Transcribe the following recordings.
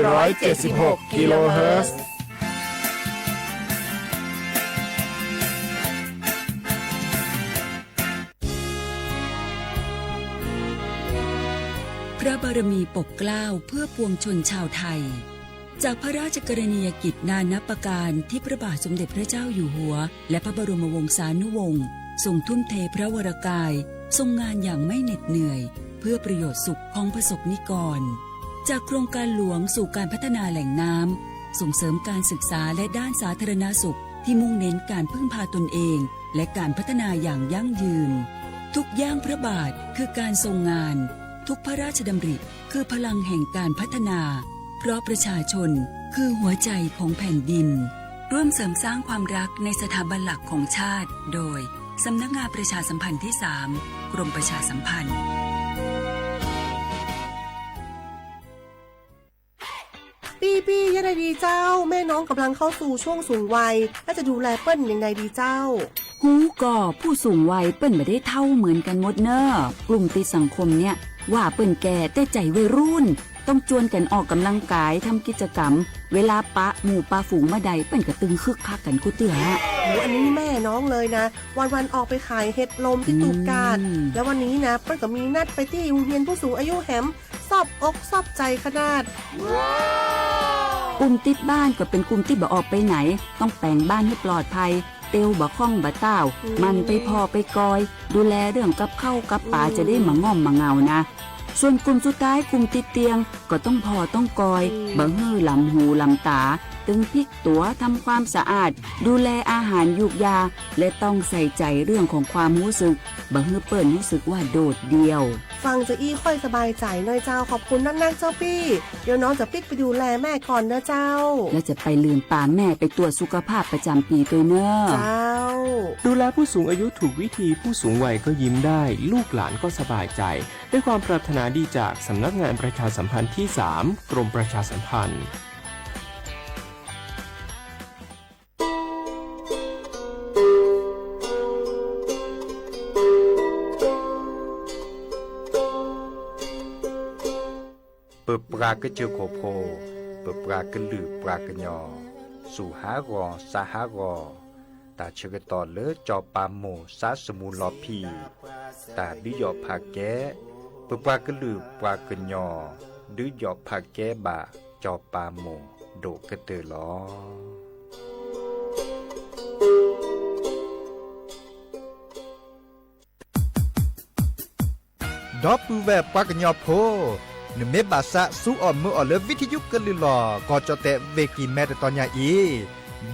ร้อยเจ็ดสิบหกกิโลเฮิรตซ์ พระบารมีปกเกล้าเพื่อปวงชนชาวไทย จากพระราชกรณียกิจนานับประการที่พระบาทสมเด็จพระเจ้าอยู่หัว และพระบรมวงศานุวงศ์ ทรงทุ่มเทพระวรกาย ทรงงานอย่างไม่เหน็ดเหนื่อย เพื่อประโยชน์สุขของประสบนิกร จากโครงการหลวงสู่การพัฒนาแหล่งน้ำ ส่งเสริมการศึกษาและด้านสาธารณสุข ที่มุ่งเน้นการพึ่งพาตนเอง และการพัฒนาอย่างยั่งยืน ทุกย่างพระบาทคือการทรงงาน ทุกพระราชดำริคือพลังแห่งการพัฒนา เพราะประชาชนคือหัวใจของแผ่นดิน ร่วมเสริมสร้างความรักในสถาบันหลักของชาติ โดย สำนักงานประชาสัมพันธ์ที่สาม กรมประชาสัมพันธ์ ปี้ๆ ยังไงดีเจ้า แม่น้องกำลังเข้าสู่ช่วงสูงวัย แล้วจะดูแลเปิ้ลยังไงดีเจ้า ฮู้ก่อ ผู้สูงวัยเปิ้นบ่ได้เฒ่าเหมือนกันหมดเน่อ กลุ่มติดสังคมเนี่ย ว่าเปิ้นแก่แต่ใจวัยรุ่น ต้องจวนกันออกกำลังกาย ทำกิจกรรม เวลาปะหมู่ปะฝูงเมื่อใด เปิ้นก็ตึงคึกคักกันกู้เตื้อ โอ้ อันนี้แม่น้องเลยนะ วันๆ ออกไปขายเห็ดลมที่ตูบกาด อืม แล้ววันนี้นะ เปิ้ลก็มีนัดไปที่โรงเรียนผู้สูงอายุแหม ซอบอกซอบใจขนาด กลุ่มติดบ้านก็เป็นกลุ่มที่บ่ออกไปไหน ต้องแป๋งบ้านให้ปลอดภัย เตียวบ่คล่องบ่ต้าว อืม หมั่นไปผ่อไปกอย ดูแลเรื่องกับข้าวกับป๋า อืม จะได้มะง่อมมะเหงานะ ส่วนกลุ่มสุดท้ายกลุ่มติดเตียง ก็ต้องผ่อต้องกอย อืม บ่หื้อหลำหูหลำต๋า ตึงพลิกตั๋ว ทำความสะอาด ดูแลอาหารยูกยา และต้องใส่ใจเรื่องของความรู้สึก บ่หื้อเปิ้นรู้สึกว่าโดดเดี่ยว ฟังจะอี้ค่อยสบายใจหน่อยเจ้า ขอบคุณนักๆ เจ้าปี้ เดี๋ยวน้องจะปิ๊กไปดูแลแม่ก่อนนะเจ้า แล้วจะไปลืมปาแม่ไปตรวจสุขภาพประจำปีด้วยเนอะ เจ้า ดูแลผู้สูงอายุถูกวิธี ผู้สูงวัยก็ยิ้มได้ ลูกหลานก็สบายใจ ด้วยความปรารถนาดีจากสำนักงานประชาสัมพันธ์ที่สาม กรมประชาสัมพันธ์ ပပှၤကစၢၢ်ခိၣ်ဖိ, ပပှၤကလုာ်ပှၤကညီ, စူၢ်ဟးဂီၤစးဟးဂီၤ, တၢ်ဆၢကတီၢ်လၢစီၤပၤမိၢ်စါစမူလီၤဖံး, တၢ်ဒုးယီၣ်ဖးကဲ, ပပှၤကလုာ်ပှၤကညီ, ဒုးယီၣ်ဖးကဲဘၣ်စီၤပၤမိၢ်ဒိၣ်ကတၢၢ်လီၤ. ဒီပုၢ်ဝဲၢ်ပှၤကညီဖိ, နမ့ၢ်ဘၣ်သးစူအီၣ်မုာ်အီၣ်လၢ ဝံထယုကလုၢ်လီၢ် ကီၢ်ကၠီၣ်တဲၣ် ဝ့ၢ်ကံၢ်မဲ တတီၤညါအံ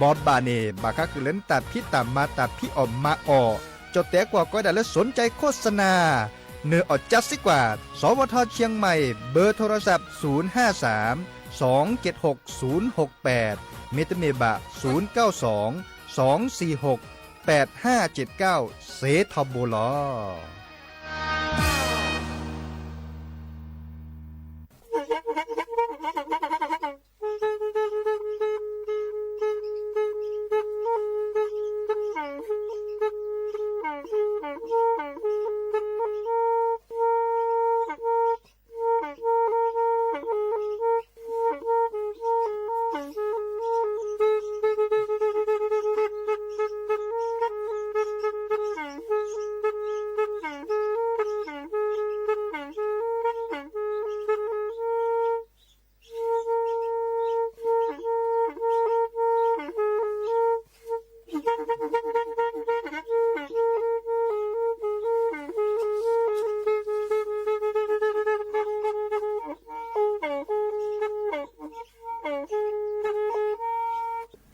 ၤ, ဘီဘၣ်န့ၣ် ဘၣ်ဃးဃုာ်လၢနတၢ်ဖံးတၢ်မၤတၢ်ဖံးအီၣ်မၤအီၣ်, ကၠီၣ်တဲၣ်ကွၢ်ကီဒၣ်လၢ สนใจโฆษณา, နၢ်အီၣ်ကၠါစ့ကွၢ် สวท.เชียงใหม่ เบอร์โทรศัพท์ ศูนย์ห้าสาม สองเจ็ดหก ศูนย์หกแปด မ့တမ့ၢ်ဘၣ် ศูนย์เก้าสอง สองสี่หก แปดห้าเจ็ดเก้า စ့ထီဘိလီၤ.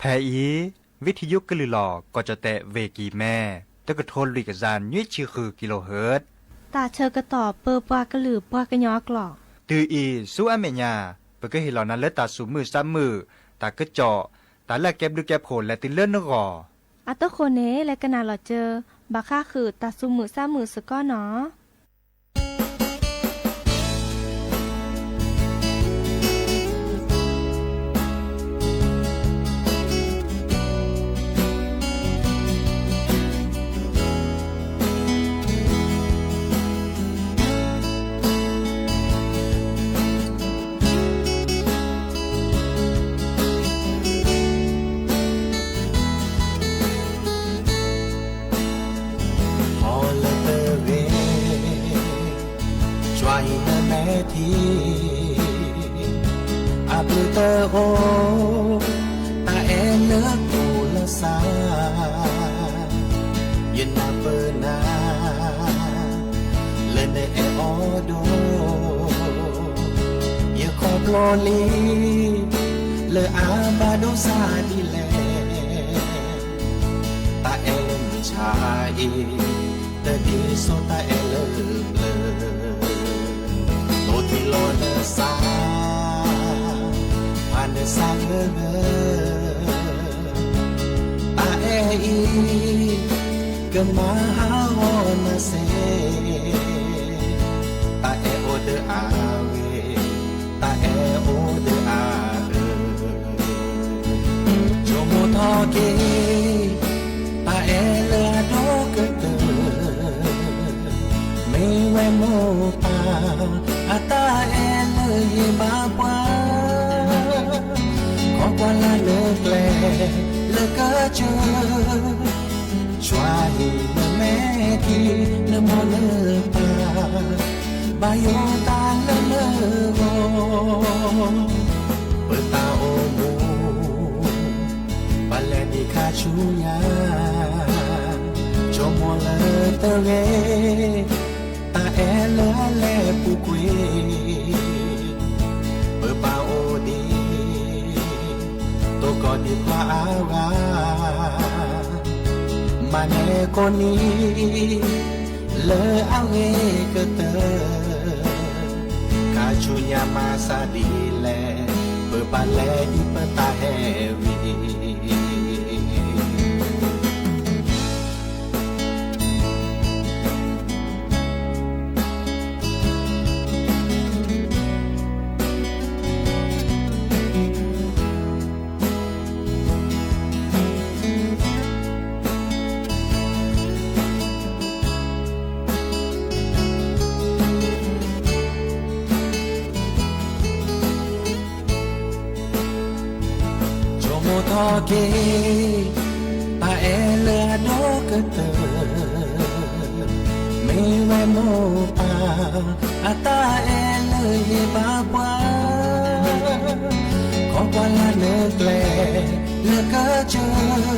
ဖဲအံၤ ဝံထယုကလုၢ်လီၢ် ကီၢ်ကၠီၣ်တဲၣ် ဝ့ၢ်ကံၢ်မဲ တကထိလွံၢ်ကယၤနွံဆံဃု ကံလိဟၢၣ်, တၢ်ဆၢကတီၢ်ပၢပှၤကလုာ်ပှၤကညီအကျိာ်, တုၤအံၤဆူအမဲာ်ညါ ပကဟ့ၣ်လီၤနၤလၢတၢ်သူၣ်မုာ်သးမုာ်, တၢ်ကစီၣ်, တၢ်လၢအကဲဘျုးကဲဖှိၣ်လဲၤတုၤလၢနဂီၢ်. အတဃိန့ၣ် လဲၤကနၣ်လီၤစၢၤ ဘၣ်ဃးဃုာ်တၢ်သူၣ်မုာ်သးမုာ်စ့ၢ်ကီးနီၤ. တၢ်ဘျုးတအိၣ်, တၢ်အဲၣ်လၢသူၣ်လၢသး, ယနၢ်ပၢၢ်နၤ လၢနအဲၣ်အီၤဒိၣ်, ယခီဖျိလံ လၢအဘၣ်ဒိဆါဒ်လဲၣ်, တၢ်အဲၣ်လၢမုၢ်ဆါအံၤ တဒ်သိးတၢ်အဲၣ်လၢပျၢၤ, တိၢ်ထံလီၤနသး ဖးနသးဂၢၢ်ဂၢၢ်, တၢ်အဲၣ်အံၤ ကမၤဟးဂီၤနၤစ့ၢ်, တၢ်အဲၣ်အိၣ်ဒီးအဂ့ၤ, တၢ်အဲၣ်အိၣ်ဒီးအဂၢၢ်, ဆိကမိၣ်ထီၣ်က့ၤ တၢ်အဲၣ်လၢအဒိၣ်ကတၢၢ်, မ့ၢ်ဝဲမိၢ်ပၢ် အတၢ်အဲၣ်လၢယဘၣ်ပှၤ, ခီကွၢ်လၢ်လၢကျဲ လၢကစၢၢ် ဆှါဟံၣ်လၢမဲာ်ထံ နမိၢ်နပၢ် ဘၣ်ယိၣ်တၢ်လၢနဂီၢ်, ပတၢ်အိၣ်မူ ပှၤလဲၤဒံးခါဆူညါ, ဆိကမိၣ်လၢတဂ့ၤ, တၢ်အဲၣ်လၢအလဲၤပူၤကွံာ်, ပပၢ်အိၣ်ဒံး တိၢ်ကီၢ်ဒံးပှၤအါဂၤ, မၤန့ၢ်ကိးနံၤ လၢအဂ့ၤကတၢၢ်, ခါဆူညါမၤသးဒ်လဲၣ်, ပဘၣ်လဲၤဒ်ပတၢ်ဟဲဝံၤ ဆိကမိၣ်ထီၣ်က့ၤ တၢ်အဲၣ်လၢအဒိၣ်ကတၢၢ်, မ့ၢ်ဝဲမိၢ်ပၢ် အတၢ်အဲၣ်လၢယဘၣ်ပှၤ, ခီကွၢ်လၢ်လၢကျဲ လၢကစၢၢ်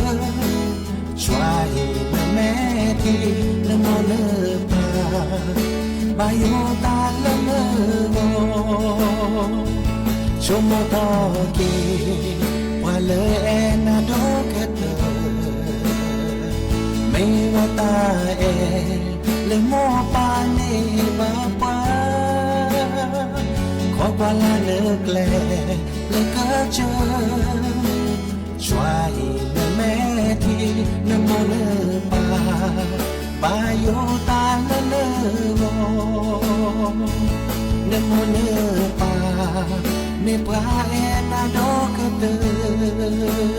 ဆှါဟံၣ်လၢမဲာ်ထံ နမိၢ်နပၢ် ဘၣ်ယိၣ်တၢ်လၢနဂီၢ်, ဆိကမိၣ်ထီၣ်က့ၤ ပှၤလၢအဲၣ်နၤဒိၣ်ကတၢၢ်, မ့ၢ်ဝဲတၢ်အဲၣ် လၢမိၢ်ပၢ်န့ၣ်ဘၣ်ပှၤ, ခီကွၢ်လၢ်လၢကျဲ လၢကစၢၢ် ဆှါဟံၣ်လၢမဲာ်ထံ နမိၢ်နပၢ် ဘၣ်ယိၣ်တၢ်လၢနဂီၢ်, နမိၢ်နပၢ် မ့ၢ်ပှၤအဲၣ်နၤဒိၣ်ကတၢၢ်.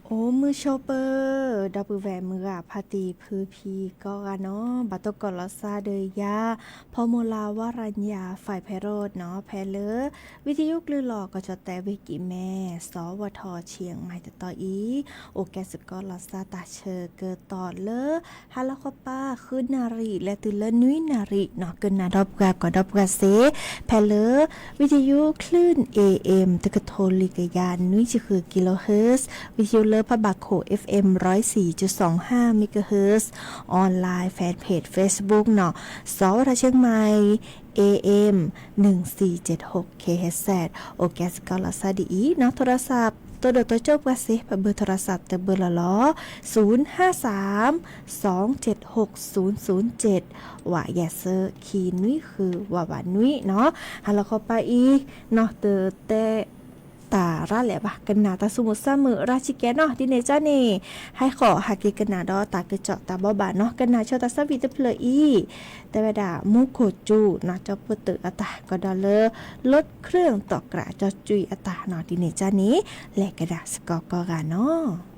အိၣ်မုာ်ဆိးပၢၤ ဒီပုၢ်ဝဲၢ်မုၢ်ဂၤဖါတံၢ်ဖုဖံကိးဂၤနီၤ, ဘၣ်တံၢ်ကီၢ်လီၤသးဒီးယၤ ဖီမုၢ်လၢ် ဝရညါ ဖဲဖဲရိၣ်နီၤ, ဖဲလၢ ဝံသယုၢ်ကျုၢ်လီၤ ကီၢ်ကၠီၣ်တဲၣ် ဝ့ၢ်ကံၢ်မဲ စီၤဝီၤထီၣ် ဆံးမံၤတတီၤအံၤ, အိၣ်ကဲစ့ၢ်ကီးလီၤသး တၢ်ဆၢကတီၢ်လၢ ဟါလီၤခီပၤ ဃုနၣ်ရံၣ် လဲၤတုၤလၢနွံနၣ်ရံၣ်နီၤ, ကနၣ်ဒီးပှၤ ကီၢ်ဒီးပှၤစ့ၢ် ဖဲလၢ ဝံသယုၢ် ခလုၢ် AM တကထိလံကယၤ နွံဆံဃု kilohertz, ဝံသယုၢ်လၢဖးဘၣ်ခိၣ် FM ร้อยสี่จุดสองห้า megahertz, online fan page Facebook နီၤ, စီၤဝီၤထီၣ် ဆံးမံၤ AM หนึ่งสี่เจ็ดหก kilohertz, အိၣ်ကဲစ့ၢ်ကီးလီၤသးဒ်အံၤနီၤ, โทรศัพท์ တိၢ်ဒီးတိၢ်ကၠိၣ်ပှၤစ့ၢ် ဖဲဘု โทรศัพท์ တဘုလီၤလီၤ, ศูนย์ห้าสามสองเจ็ดหกศูนย์ศูนย์เจ็ด ဝးယဲၢ်ဆၢ ခံနွံဃု ဝးဝးနွံနီၤ, ဟါလီၤခီပၤအံၤနီၤ တတဲ တၢ်ရၤလဲၣ်ဘၣ်, ကနၣ်တၢ်ဆိကမိၣ်ဆၢမုၢ်ရၤဆံးကဲနီၤ, ဒ်န့ၣ်ကန့ၣ် ဟဲဃီၤဟးက့ၤကနၣ်ဒီးတၢ်ကစီၣ်တၢ်ဘိးဘၣ်နီၤ, ကနၣ်ဆၢတၢ်ဆၢဝံၤတဖျၢၣ်အံၤ, တဲဝဲဒၣ် မူခိၣ်စူၤနီၤ, ကၠီပူၤတုာ်အတၢ်ကဒီးလၢ รถเครื่อง တီၣ်ကြၣ်ကၠီကွံာ်အတၢ်နီၤ, ဒ်န့ၣ်ကန့ၣ် လဲၤကဒါစ့ၢ်ကီးကိးဂၤနီၤ. တၢ်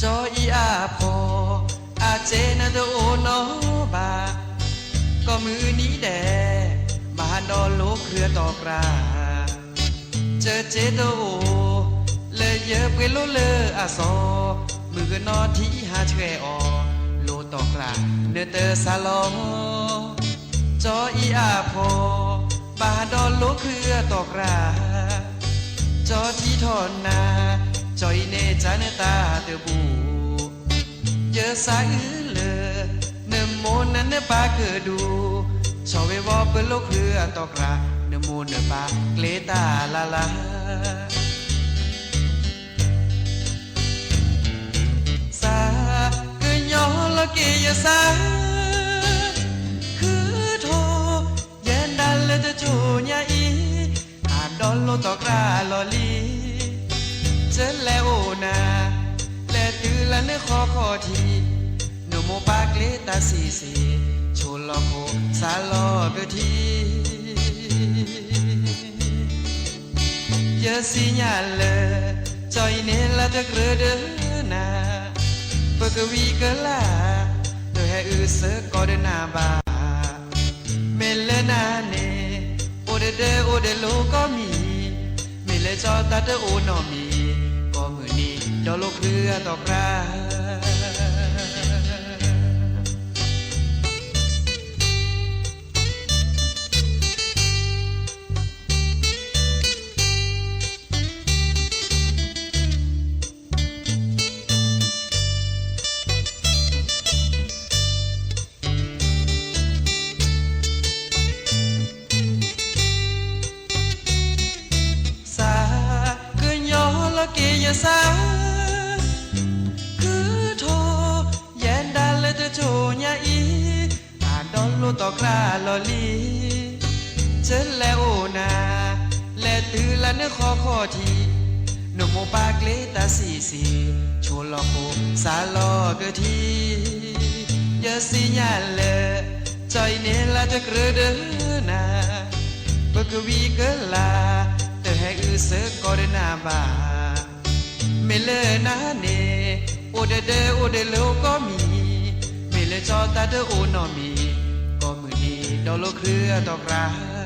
ကၠီအံၤအဖီ, အစ့နတအိၣ်နီဘၣ်, ကိးမုၢ်နံၤဒဲး, ဘၣ်ဟးဒီးလိာ်ခရံာ်အတီၢ်ကြၢ်, ကၠီစ့တအိၣ်, လၢယပှ့ၤလိလၢအစီၤ, မုၣ်ကနီၤထံဟးဆှဲးအီၤ, လိာ်တီၢ်ကြၢ်နတစးလီၤ ကၠီအံၤအဖီ, ဘၣ်ဟးဒီးလိာ်ခရံာ်အတီၢ်ကြၢ်, ကၠီထံထီၣ်နၤ, ကၠီအံၤန့ၣ်ကၢ်နတၢ်တဘူၣ်, ယစးအုလၢ, နမိၢ်နၤနပၢ်ကဒူၣ်, ဆီၣ်ဝဲဝီပလိာ်ခရံာ်အတီၢ်ကြၢ်, နမိၢ်နပၢ်ကျဲတၢ်လၢ်လၢ် စး, ကညီလီၤက့ၤယစး, ခုထီၣ်, ယဲဒၣ်လၢတကၠိညါအံၤ, အဒီးလိာ်တီၢ်ကြၢ်လီၤလံ, ကၠီလဲၤအိၣ်နၤ, လဲၤတုၤလၢနဃီဃီထံး, နမိၢ်ပၢ်ကျဲတၢ်ဆံးဆံး, ဆိလီၤခိၣ်စးလီၤကထံး ယစံးညါလၢ, ကၠီအံၤန့ၣ်လၢတကြၢးဒီးနၤ, ပကဝံၤကလၢ်, တဟဲအုးစၢကီးဒီးနၤဘၣ်, မ့ၢ်လၢနၤန့ၣ်, အိၣ်ဒီးဒၢအိၣ်ဒီးလိာ်ကိးမံၤ, မ့ၢ်လၢကၠီတၢ်တအိၣ်နီတမံၤ, ကိးမုၢ်နံၤဒီးလိာ်ခရံာ်အတီၢ်ကြၢ်. ကစၢ်ဧၢ, ကုၢ်ထီၣ်ယဲဒၣ်လၢတစိၤညါအံၤ, အဒီလိာ်သီၣ်ကျါလီၤလံ. ဆၢလဲၤအိၣ်နၤ, လဲၤတုၤလၢနဃီဃီထံး, နမိၢ်ပၢ်ကျဲတၢ်ဆံးဆံး, ဆိလီၤဃိစါလီၤကထံး, ယသ့ၣ်ညါလၢ ကၠီအံၤန့ၣ်လၢတကြၢးဒီးနၤ, ပကဝံၤကလၤ, တဟဲအုးစၢကီးဒီးနၤဘၣ်. မ့ၢ်လၢနၤန့ၣ် အိၣ်ဒီးဒီးအိၣ်ဒီးလၢအိၣ်ကိးမံၤ, မ့ၢ်လၢကၠီတၢ်တအိၣ်နီတမံၤ, ကိးမုၢ်နံၤဒီးလိာ်ချုးအသီၣ်ကျါ.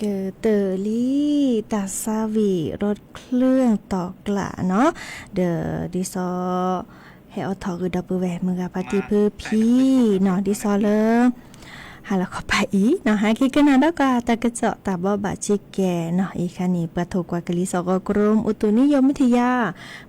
ကတၢၢ်လံ တၢ်ဆါဝံၤ ရถเครื่องသီၣ်ကျါနီၤ, ဒီးဒ်သိး ဟဲအိၣ်ထီၣ်ဂ့ၤဒီပုၢ်ဝဲၢ်မုၢ်ဂၤဖါတံၢ်ဖုဖံနီၤ, ဒ်သိးလၢ ဟါလီၤခီပၤအံၤနီၤ, ဟဲက့ၤကနၣ်ဒီးကွၢ်တၢ်ကစီၣ်တၢ်ဘိးဘၣ်ဆံးကဲနီၤ, အံၤခါန့ၣ် ပှၤထိၣ်ကွၢ်ကလံၤစ့ၢ်ကီး ကရူၢ်မုၢ်အုးတူၣ်နံယိးမုၢ်ထံယါ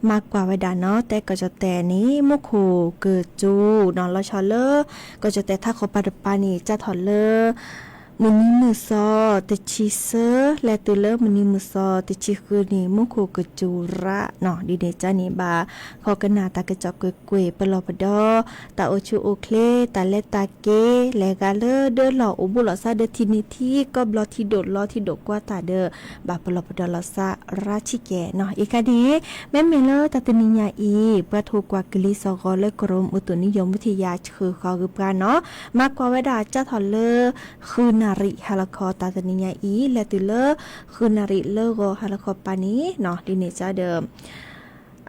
မၤကွၢ်ဝဲဒၣ်နီၤ, တဲကီၢ်ကၠီၣ်တဲၣ်န့ၣ် မူခိၣ်ကစူၤနီၤ, လီၤဆီလၢ ကီၢ်ကၠီၣ်တဲၣ်ထးခိၣ်ပၤတပၤန့ၣ် စးထီၣ်လၢ မုၢ်နံၤမုၢ်သီ တဆံဆၢ လဲၤတုၤလၢမုၢ်နံၤမုၢ်သီ တဆံဃုန့ၣ် မူခိၣ်ကစူၤရးနီၤ, ဒ်န့ၣ်ကန့ၣ် ဘၣ်ဃီကနၣ်တၢ်ကစီၣ်ကွ့ၢ်ကွ့ၢ် ပလီၢ်ပဒီ တၢ်အိၣ်ဆူၣ်အိၣ်ချ့ တၢ်လဲၤတၢ်က့ၤ လဲၤဂၤလၢဒၢလီၢ် အိၣ်ဘူးလီၤသးဒီးထံနံၤထံကီၢ် ဘျီထံဒိၣ်လီထံဒိၣ်ကွၢ်တၢ်ဒီး ဘၣ်ပလီၢ်ပဒီလီၤသးရးဆံးကဲနီၤ, အံၤခါန့ၣ် မ့မ့ၢ်လၢတၢ်တနံၤညါအံၤ ပှၤထိၣ်ကွၢ်ကလံၤစ့ၢ်ကီးလၢ ကရူၢ်မုၢ်အုးတူၣ်နံယိးမုၢ်ထံယါ ဆှၢဃီၤဂ့ၤပှၤနီၤ, မၤကွၢ်ဝဲဒၣ်စးထီၣ်လၢ ဃုနၣ်ရံၣ်ဟါလီၤခီ တၢ်တနံၤညါအံၤ လဲၤတုၤလၢ ဃုနၣ်ရံၣ်လၢဂီၤဟါလီၤခီပၤန့ၣ်နီၤ, ဒ်န့ၣ်ကဒီး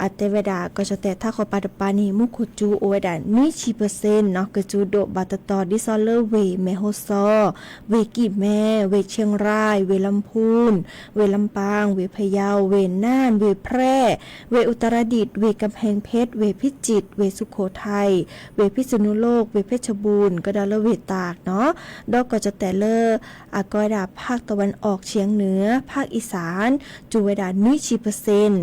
အတဲဝဲဒၣ် ကီၢ်ကၠီၣ်တဲၣ်ထးခိၣ်ပၤတပၤန့ၣ် မူခိၣ်ကစူၤအိၣ်ဝဲဒၣ် နွံဆံပၢၢ်စ့ၣ်နီၤ, ကစူၤဒိၣ်ဘၣ်တတီၤ ဒ်သိးလၢဝ့ၢ်မဲၢ်ဟိၣ်စီၤ, ဝ့ၢ်ကံၣ်မဲ, ဝ့ၢ်ခၠ့ၣ်ရၢႆၣ်, ဝ့ၢ်လမ်ဖူၣ်, ဝ့ၢ်လမ်ပၣ်, ဝ့ၢ်ဖယၢၣ်, ဝ့ၢ်နၢၼ်ၣ်, ဝ့ၢ်ဖြဲၣ်, ဝ့ၢ်အူတရဒံၣ်, ဝ့ၢ်ကၣ်ဖဲၣ်ဖ့း, ဝ့ၢ်ဖံးစံး, ဝ့ၢ်စူခိၣ်ထၢၣ်, ဝ့ၢ်ဖံးစနူလိၣ်, ဝ့ၢ်ဖ့းစဘူၣ်, ကဒီးလၢဝ့ၢ်တၢ်နီၤ, ဒီးကီၢ်ကၠီၣ်တဲၣ်လၢ အကိးဝဲဒၣ် ဖးတဝၢၣ်အီၣ်ဆံနုာ်, ဖးအံၣ်စၢၣ်, စူၤဝဲဒၣ် နွံဆံပၢၢ်စ့ၣ်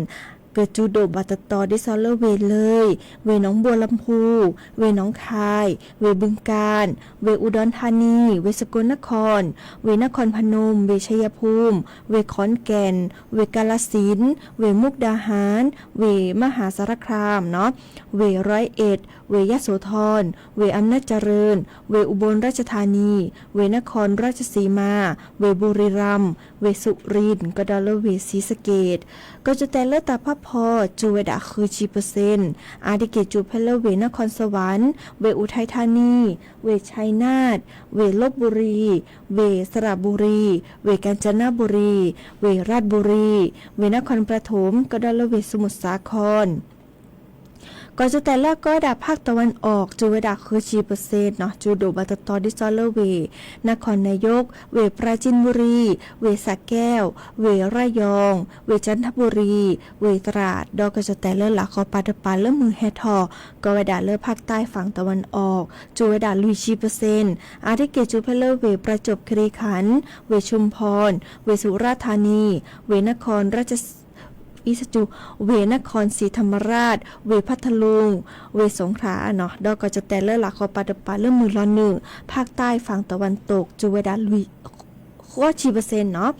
ကစူၤဒိၣ်ဘၣ်တတီၤ ဒ်သိးလၢဝ့ၢ်လၢၢ်, ဝ့ၢ်နီၢ်ဘိလမ်ဖူၣ်, ဝ့ၢ်နီၢ်ခၢၣ်, ဝ့ၢ်ဘုၣ်ကၢၣ်, ဝ့ၢ်အူဒွၣ်ထါနံ, ဝ့ၢ်စကိလ်နခီၣ်, ဝ့ၢ်နခီၣ်ဖၣ်နူမ်, ဝ့ၢ်ဆယၣ်ဖူမ်, ဝ့ၢ်ခီၣ်ကၠ့ၣ်, ဝ့ၢ်ကၣ်လၣ်စံၣ်, ဝ့ၢ်မူၣ်ဒၣ်ဟၣ်, ဝ့ၢ်မဟၣ်စၤရခၣ်ၣ်နီၤ, ဝ့ၢ်ရၢၢ်အ့း, ဝ့ၢ်ယၣ်စိၤထီၣ်, ဝ့ၢ်အမ်နၢၣ်ကရၢၣ်, ဝ့ၢ်အူဘိၣ်ရၣ်ၡထါနံ, ဝ့ၢ်နခီၣ်ရၣ်ၡစံမၣ်, ဝ့ၢ်ဘူရံရၣ်, ဝ့ၢ်စူၣ်ရံၣ်, ကဒီးလၢဝ့ၢ်ဆံးစက့း ကီၢ်ကၠီၣ်တဲၣ်လၢတၢ်ဖးဖီ စူၤဝဲဒၣ်ဃုဆံပၢၢ်စ့ၣ်, အါတက့ၢ်စူၤဖဲလၢဝ့ၢ်နခီၣ်စဝၣ်, ဝ့ၢ်အူထဲထါနံ, ဝ့ၢ်ဆဲနၣ်, ဝ့ၢ်လဘ်ဘူရံ, ဝ့ၢ်စရဘူရံ, ဝ့ၢ်ကၣ်စနဘူရံ, ဝ့ၢ်ရၣ်ဘူရံ, ဝ့ၢ်နခီၣ်ပြထူမ်, ကဒီးလၢဝ့ၢ်စမုၢ်စါခီၣ် ကီၢ်ကၠီၣ်တဲၣ်လၢအကိးဝဲဒၣ်ဖးတဝၢၣ်အီၣ် စူၤဝဲဒၣ်ဃုဆံပၢၢ်စ့ၣ်နီၤ, စူၤဒိၣ်ဘၣ်တတီၤ ဒ်သိးလၢဝ့ၢ်နခီၣ်နယိး, ဝ့ၢ်ပရၣ်စံၣ်ဘူရံ, ဝ့ၢ်စးကဲၣ်, ဝ့ၢ်ရၣ်ယီၣ်, ဝ့ၢ်ကၠၣ်နဘူရံ, ဝ့ၢ်သရၣ်, ဒီးကီၢ်ကၠီၣ်တဲၣ်လၢလၢ်ဃီပၤတပၤလၢမုၢ်ဟဲထီၣ် ကိးဝဲဒၣ်လၢဖးတၢ်ဖးတဝၢၣ်အီၣ် စူၤဝဲဒၣ်လွံၢ်ဆံပၢၢ်စ့ၣ်, အါတက့ၢ်စူၤဖဲလၢဝ့ၢ်ပရၣ်စူၣ်ခရံခၣ်, ဝ့ၢ်ဆူၣ်ဖီၣ်, ဝ့ၢ်စူၤရၣ်ထါနံ, ဝ့ၢ်နခီၣ်ရၣ် အံၤစတူး, ဝ့ၢ်နခီၣ်စံၣ်ထမရၣ်, ဝ့ၢ်ဖးထလူၣ်, ဝ့ၢ်စူၣ်ခရၣ်နီၤ, ဒီးကီၢ်ကၠီၣ်တဲၣ်လၢလၢ်ဃီပၤတပၤလၢမုၢ်လီၤနုာ် ဖးတၢ်ဖးတဝၢၣ်တိၢ် စူၤဝဲဒၣ်လွံၢ် ဃိးဆံပၢၢ်စ့ၣ်နီၤ,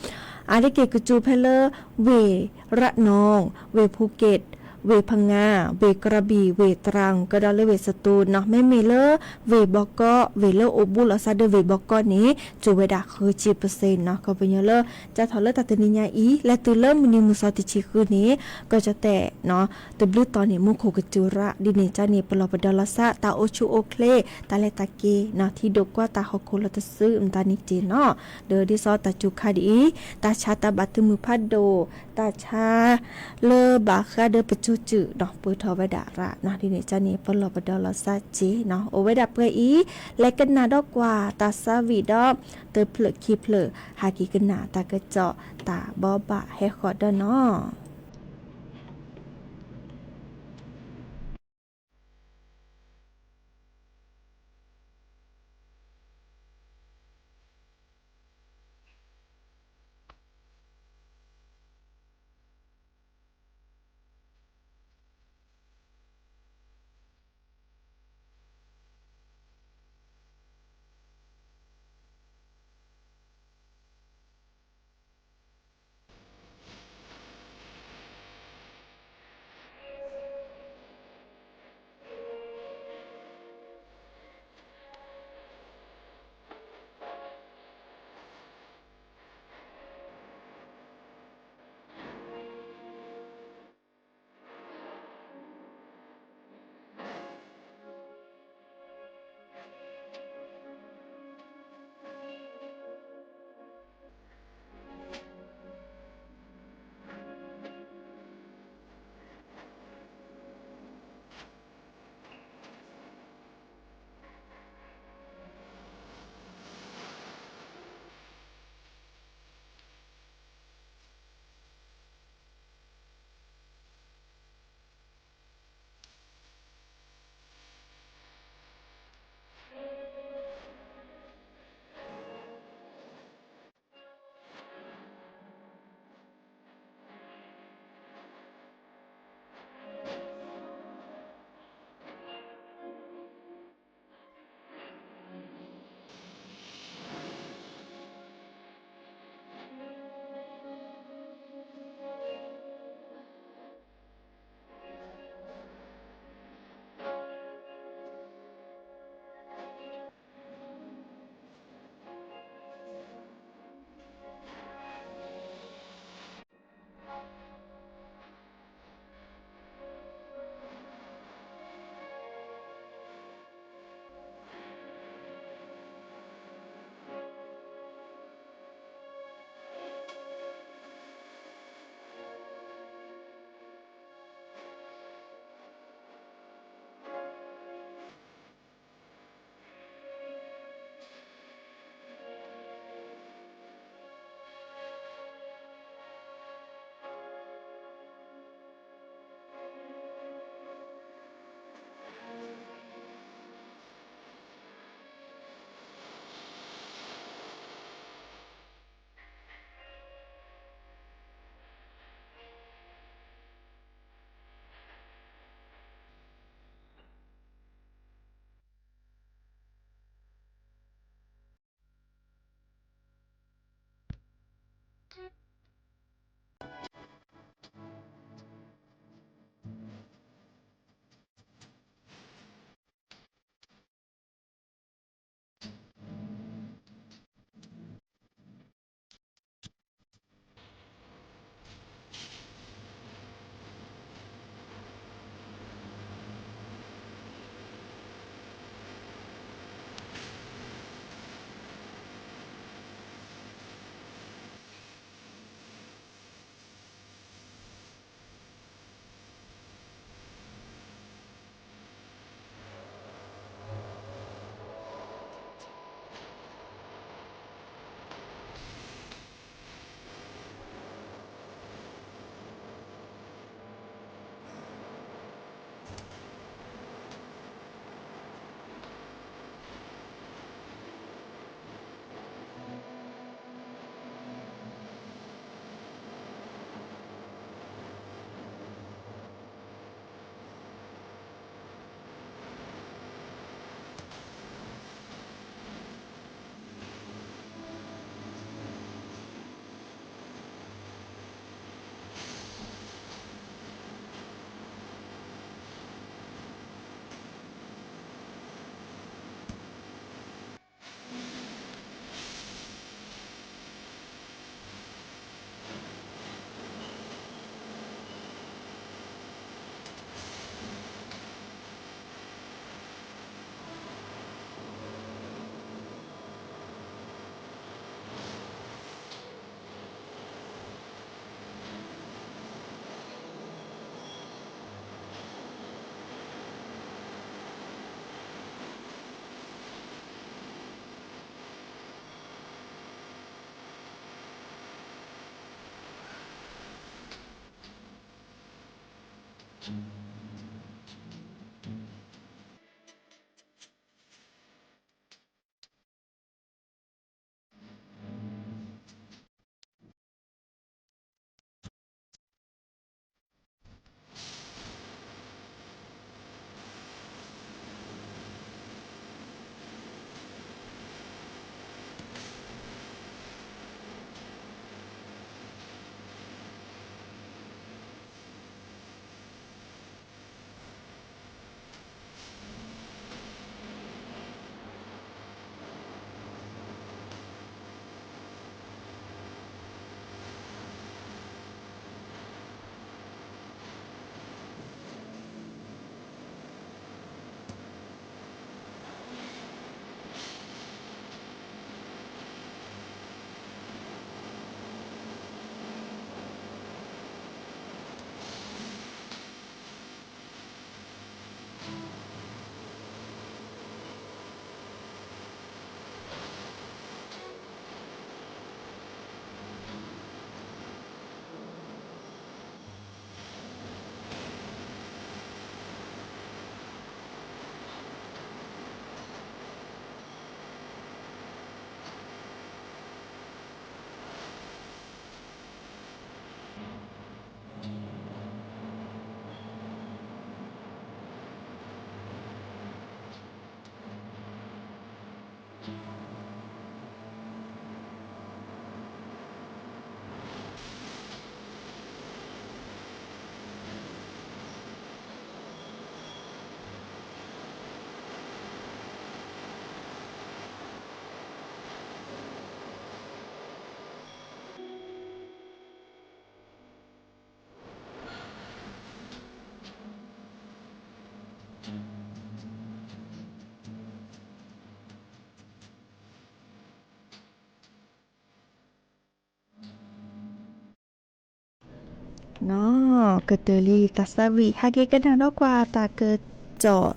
အါတက့ၢ်ကစူၤဖဲလၢ ဝ့ၢ်ရၣ်နီၣ်, ဝ့ၢ်ဖူက့ၣ်, ဝ့ၢ်ဖငါ, ဝ့ၢ်ကရဘံၣ်, ဝ့ၢ်တရၣ်, ကဒီးလၢဝ့ၢ်စတူးနီၤ, မ့မ့ၢ်လၢ ဝ့ၢ်ဘီကီး, ဝ့ၢ်လၢအိၣ်ဘူးလီၤသးဒီးဝ့ၢ်ဘီကီးန့ၣ် စူၤဝဲဒၣ်ဃုဆံပၢၢ်စ့ၣ်နီၤ, ကီၢ်ပညီလၢ စးထီၣ်လၢတၢ်တနံၤညါအံၤ လဲၤတုၤလၢမုၢ်နံၤမုၢ်သီတဆံဃုန့ၣ် ကီၢ်ကၠီၣ်တဲၣ်နီၤ, တဘျုးတီၤန့ၣ် မူခိၣ်ကစူၤရး ဒ်န့ၣ်ကန့ၣ် ပလီၢ်ပဒီလီၤသး တၢ်အိၣ်ဆူၣ်အိၣ်ချ့ တၢ်လဲၤတၢ်က့ၤနီၤ, ထံဒိၣ်ကွၢ်တၢ်ဟီၣ်ခိၣ်လီၤတစုမတၤန့ၣ်တ့ၢ်နီၤ, ဒီးဒ်သိးတၢ်စူၤခါဒ်အံၤ တၢ်ဆါတၢ်ဘၣ်သုးမုၢ်ဖးဒိၣ်, တၢ်ဆါလၢဘၣ်ဃးဒီးပစိၤစုာ်နီၤ, ပၢၢ်ထီၣ်ဝဲဒၣ်ရးနီၤ, ဒ်န့ၣ်ကန့ၣ် ပလီၢ်ပဒီလီၤသးစ့ၢ်နီၤ, အိၣ်ဝဲဒၣ်ပှဲၤအံၤ လဲၤကနၣ်ဒီးကွၢ်တၢ်သးဝံၣ်ဒီး တဖျၢၣ်ခံဖျၢၣ် ဟဲက့ၤကနၣ်တၢ်ကစီၣ်တၢ်ဘိးဘၣ်ဟဲဃီၤဒီးနီၤ. နီၢ် ကတၢၢ်လံတၢ်သးဝံၣ် ဟဲက့ၤကနၣ်ဒီးကွၢ်တၢ်ကစီၣ်,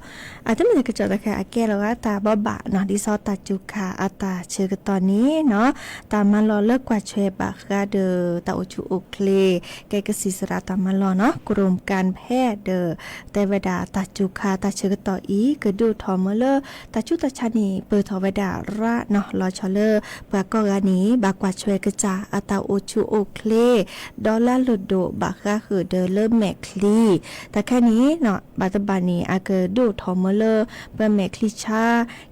အတမ့ၢ်တၢ်ကစီၣ်တခါ အကဲလီၤဂာ်တၢ်ဘီဘၣ်နီၢ် ဒ်သိးတၢ်စူၤခါအတၢ်ဆၢကတီၢ်န့ၣ်နီၢ်, တၢ်မၤလီၢ်လၢကွၢ်ဆွဲဘၣ်ဃးဒီးတၢ်အိၣ်ဆူၣ်အိၣ်ချ့ ကဲကစံးစရၣ်တၢ်မၤလီၢ်နီၢ် ကရူၢ်ကၣ်ဖဲဒီး တဲဝဲဒၣ်တၢ်စူၤခါတၢ်ဆၢကတီၢ်အံၤ ကဒုးအိၣ်ထီၣ်မၢလၢ တၢ်ဆူးတၢ်ဆါန့ၣ် ပၢၢ်ထီၣ်ဝဲဒၣ်ရၣ်နီၢ် လီၤဆီလၢ ပှၤကိးဂၤန့ၣ် ဘၣ်ကွၢ်ဆွဲကစၢ်အတၢ်အိၣ်ဆူၣ်အိၣ်ချ့ ဒီးလၢအလိၣ်ဒိၣ်ဘၣ်ဃးဃုာ်ဒီးလၢမဲာ်ချံ, တၢ်ခဲန့ၣ် ဘၣ်တဘၣ်န့ၣ် အကဒုးအိၣ်ထီၣ်မၢလၢ ပမဲာ်ချံဆါ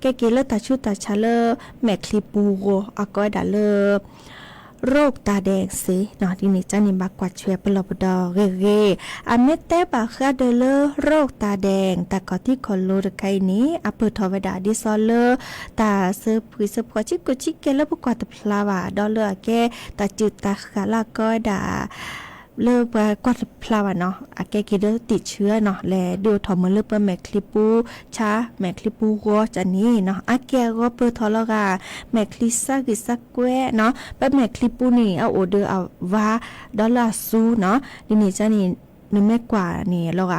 ကဲက့ၤလၢတၢ်ဆူးတၢ်ဆါလၢ မဲာ်ချံပူၤဂီၤ အကိးဝဲဒၣ်လၢ ရိၣ်တၢ်ဒဲးစ့နီၢ် ဒ်န့ၣ်ကန့ၣ် ဘၣ်ကွၢ်ဆွဲပလီၢ်ပဒီဂ့ၤဂ့ၤ, အမ့ၢ်တဲဘၣ်ဃးဒီးလၢရိၣ်တၢ်ဒဲး တၢ်ကီၢ်ထံကီၢ်လိၤတခါအံၤန့ၣ် အပၢၢ်ထီၣ်ဝဲဒၣ်ဒ်သိးလၢ တၢ်စၢဖှံစၢဖှီၣ်ဆံးကိၢ်ဆံးကဲလၢပကွၢ်တဖျါဘၣ် ဒီးလၢအကဲ တၢ်စုၣ်တၢ်ဃၣ်လၢအကိးဝဲဒၣ် လၢပှၤကွၢ်တဖျါဘၣ်နီၢ် အကဲက့ၤဒီးတံာ်ဆၢနီၢ် လဲၤဒုးအိၣ်ထီၣ်မၢလၢပမဲာ်ချံပူၤဆါ မဲာ်ချံပူၤဂီၤကန့ၣ်နီၢ် အကဲအဂီၤပၢၢ်ထီၣ်လီၤဂာ် မဲာ်ချံစၢ်ဂံၢ်စၢ်ကွဲးနီၢ် ပမဲာ်ချံပူၤန့ၣ် အအိၣ်ဒီးအဝါ ဒီးလၢအစူနီၢ် ဒ်န့ၣ်ကန့ၣ် နမ့ၢ်ကွၢ်န့ၣ် လီၤဂာ်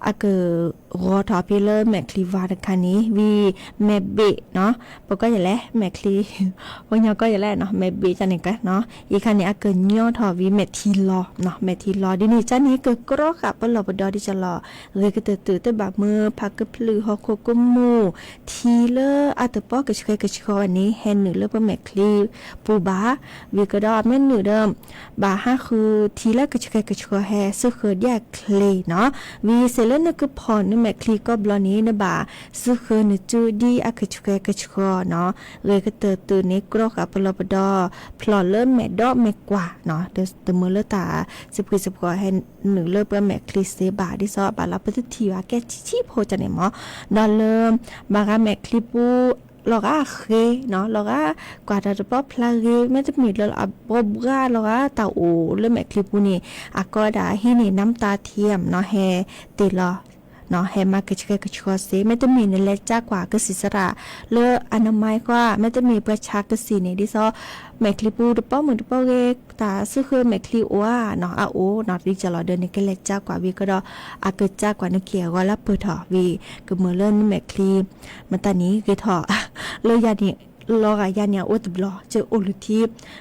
အကဂီၤထီၣ်ဖဲလၢမဲာ်ချံဝါတခါန့ၣ် ဝံၤမဲာ်ဘ့ၣ်နီၢ် ပကိးယလဲၣ် မဲာ်ချံ ပှၤကညီကိးယလဲၣ်နီၢ် မဲာ်ဘ့ၣ်ကန့ၣ်ကနီၢ် ယခါန့ၣ် အကညီထီၣ်ဝံၤမဲာ်ထံလီၤနီၢ် မဲာ်ထံလီၤ ဒ်န့ၣ်ကန့ၣ် ကကြီဃာ်ပလီၢ်ပဒီဒ်ကလီၤ ဂ့ၤကတၢၢ်တုၤတဘၣ်မၢ ဖးကဖျၢၣ်ဟီၣ်ခိၣ်ကမူၣ် ထံလၢအတပီၢ်ကဆှဲကဆှီဝဲန့ၣ် ဟဲနုာ်လၢပမဲာ်ချံပူၤဘၣ် ဝံၤကဒီးအမ့ၢ်နုာ်ဒီး ဘၣ်ဟးဃုထံလၢကဆှဲကဆှီဟဲစုဃၢၤဒ်အချ့နီၢ် ဝံၤစ့ၢ်လၢနကဖီၣ်နမဲာ်ချံကိးဘျီန့ၣ် နဘၣ်စုဃၢၤနစုဒ်အကဆှဲကဆှီနီၢ် ဂ့ၤကတၢၢ်တုၤန့ၣ် ကြီဃာ်ပလီၢ်ပဒီ ဖျီၣ်လၢမဲာ်ဒီးမဲာ်ကွၢ်နီၢ် တမၢလၢတၢ်စၢဖှံစၢဖှီၣ်ဟဲနုာ်လၢပမဲာ်ချံစ့ဘၣ် ဒ်သိးဘၣ်လၢပတထံၣ်ဘၣ်ကဲထံဆံးဖိကန့ၣ်မၢ် ဒီးလၢ ဘၣ်ဃးမဲာ်ချံပူၤ လီၤဂာ်ဃ့နီၢ် လီၤဂာ်ကွၢ်တၢ်တပီၢ်ဖျါဂ့ၤ မ့တမ့ၢ်လၢအဘှီဘှါလီၤဂာ်တၢ်အိၣ်လၢမဲာ်ချံပူၤန့ၣ် အကိးဝဲဒၣ်ဟံးန့ၢ် နၢမ်တၢ်ထံယဲၢ်နီၢ် ဟဲတ့ၢ်လီၤ ဟဲမၤကဆှဲကဆှီစ့ မ့တမ့ၢ်နလဲၤကကွၢ်ကစံးစရၣ် လၢအနမါအံၤဃီ မ့တမ့ၢ်ပှၤဆါကစံးန့ၣ် ဒ်သိး မဲာ်ချံပူၤတပီၢ်မုၢ်တပီၢ်ဂ့ၤ တၢ်စုဃၢၤမဲာ်ချံအိၣ်ဧါနီၢ် အအိၣ်နီၢ် ဒ်ကလီၤဒီးနကလဲၤကကွၢ်ဝံၤကဒီး အကကကွၢ်နက့ၢ်အဂီၤလၢပၢၢ်ထီၣ်ဝံၤ ကမၢလၢနမဲာ်ချံ မတၤန့ၣ်ဂ့ၤထီၣ် လၢယၤန့ၣ် လီၤဂာ်ယၤန့ၣ်အအိၣ်တဘျီ ကအိၣ်လုၢ်ထံ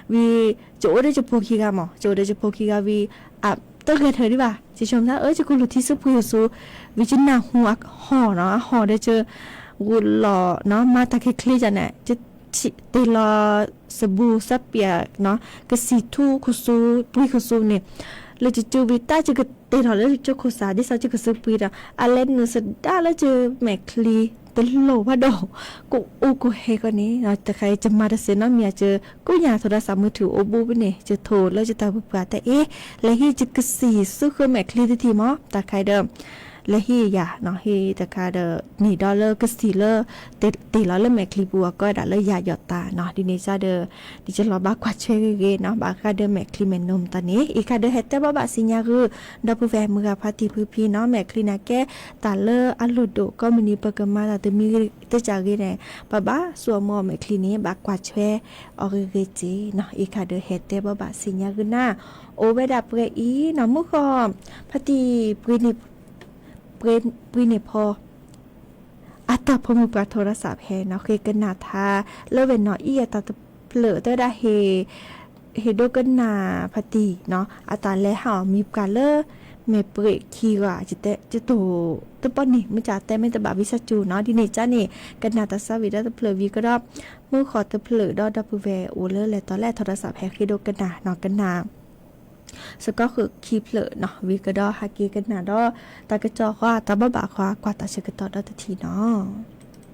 ဝံၤ ကအိၣ်ဒီးကဖိခံဂၤမၢ် ကအိၣ်ဒီးကဖိခံဂၤဝံၤ အ တဂဲၤထၢၣ်ဒံးဘၣ်, ယဆိကမိၣ်သး အၢ ယကလူၤထံဆူပှ့ၤကဆူ, ဝံၤယနၢ်ဟူအဟီၣ်နီၤ, အဟီၣ်ဒီးယဂုာ်လီၤနီၤ, မၤတၢ်ခဲချ့ယၤန့ၣ် ယတ့ၢ်လီၤစဘူးစးပၠးနီၤ, ကစံၣ်ထူၣ်ခိၣ်ဆူ ပှ့ၤခိၣ်ဆူန့ၣ်, လၢယကၠိဝံၤတၢ် ယကတ့ၢ်လီၤလၢယကၠိခိၣ်စး ဒ်သိးယကစူးပှ့ၤဒီး အလဲၤနုာ်စဒါလၢယမဲာ်ချံတလိၣ်ဘၣ်ဒီး ကအိၣ်ကဟဲကီးန့ၣ်, တခါအံၤ ယမၤတစဲးနီတမံၤ ယကိးညါ ထိးဒၣ်စးမုၢ်ထူၣ်အိၣ်ဘူးဖဲန့ၣ် ယထိးလၢယတၢ်ပှၤပှၤတဲအ့ၣ်, လဲၤဟံးယကစံၣ်ဆူဃၢမဲာ်ချံတထံၣ်မး, တၢ်ခါအံၤဒီး လဲၤဟံးယၤနီၤ, ဟံးတခါဒီး န့ၣ်ဒီးလၢကစံၣ်လၢ တ့ၢ်လီၤလၢမဲာ်ချံပူၤအကီဒၣ်လၢယၤယီၤတၢ်နီၤ, ဒ်န့ၣ်ကဒီး ဒ်ယလီၤဘၣ်ကွၢ်ဆွဲဂ့ၤဂ့ၤနီၤ, ဘၣ်ဃးဒီးမဲာ်ချံမဲာ်နိမတၤန့ၣ် အံၤခါဒီးဟဲတဲဘၣ်ဘၣ်စံညါဂုာ် ဒီပုၢ်ဝဲၢ်မုၢ်ဂၤဖါတံၢ်ဖုဖံနီၤ, မဲာ်ချံန့ၣ်ကဲ တၢ်လၢအလိၣ်ဒိၣ်ကိးမုၢ်နံၤ ပကမၤတၢ်တမံၤတကၢ်ဂ့ၤန့ၣ် ပဘၣ်စူးအမူအမဲာ်ချံန့ၣ် ဘၣ်ကွၢ်ဆွဲအီၤဂ့ၤဂ့ၤက့နီၤ, အံၤခါဒီးဟဲတဲဘၣ်ဘၣ်စံညါဂုာ်နၤ, အိၣ်ဝဲဒၣ်ပှဲၤအံၤနီၤ, မုၢ်ဃီ ဖါတံၢ် ပှ့ၤန့ၢ်ဖီ အတၢ်ဖိမုၣ်ပှၢ်ထိးဒၣ်စးဖဲနီၤ, ဃ့ကနၣ်ထါ လၢဝဲနီၤအံၤအတၢ်တဖျၢၣ် တဲဝဲဒၣ် ဟ့ၣ်ဒိကနၣ်ဖါတံၢ်နီၤ, အတၢ်လဲၤဟးအီၣ်မံၤပှၢ်လၢ မဲာ်ပှ့ၤခံဂၤ, ယတိၢ်တပီၢ်န့ၣ် မ့ၢ်တတဲမ့ၢ်တဘၣ်ဝံသးစူၤနီၤ, ဒ်န့ၣ်ကန့ၣ် ကနၣ်တၢ်ဆါဝံၤဒီးတဖျၢၣ်ဝံၤကဒီး, မုၢ်ဃီတဖျၢၣ်ဒီး ဒီပုၢ်ဝဲၢ်အိၣ်လၢလဲၤတီၤလဲၣ် ထိးဒၣ်စးဖဲဃ့ဒိကနၣ်နီၤ, ကနၣ် စကီဃုာ်ခံဖျၢၣ်နီၤ, ဝံၤကဒီးဟဲက့ၤကနၣ်ဒီး တၢ်ကစီၣ်ဃီ တၢ်ဘၣ်ဘၣ်ဃီ ကွၢ်တၢ်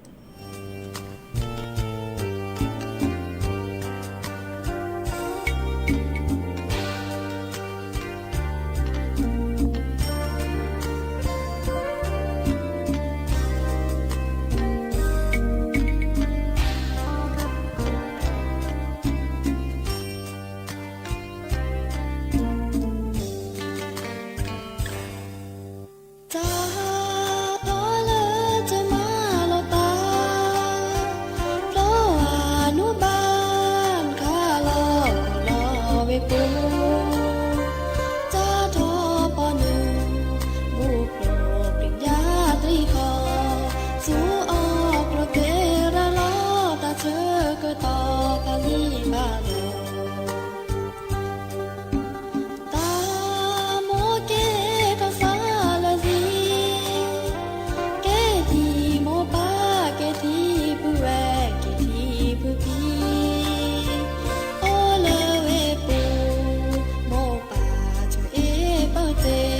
ဆၢကတီၢ်ဒီတထံၣ်နီၤ. တၢ်တီလၢတမၤလိာ်သး ဖျိအနူဘၣ် ခးလီၤလီၤဝဲပူၤ တၢ်ထီၣ်ပီၣ်နုာ် ဘူးဖျိပျံၤညါတံၢ်ဃီ ဆူအီၣ်ကျိၤကဲရၤလီၤ တၢ်ဆၢကတီၢ်ဖးလံာ်ဘၣ်လီၤ တၢ်မိၢ်ကဲထီၣ်စးလၢာ်လံ ကဲထံမိၢ်ပၢ် ကဲထံပုၢ်ဝဲၢ် ကဲထံပုၢ်ဖံ အိၣ်လၢဝဲပူၤ မိၢ်ပၢ်ဆိၣ်အ့ၣ်ပၢၢ်တ့ၢ်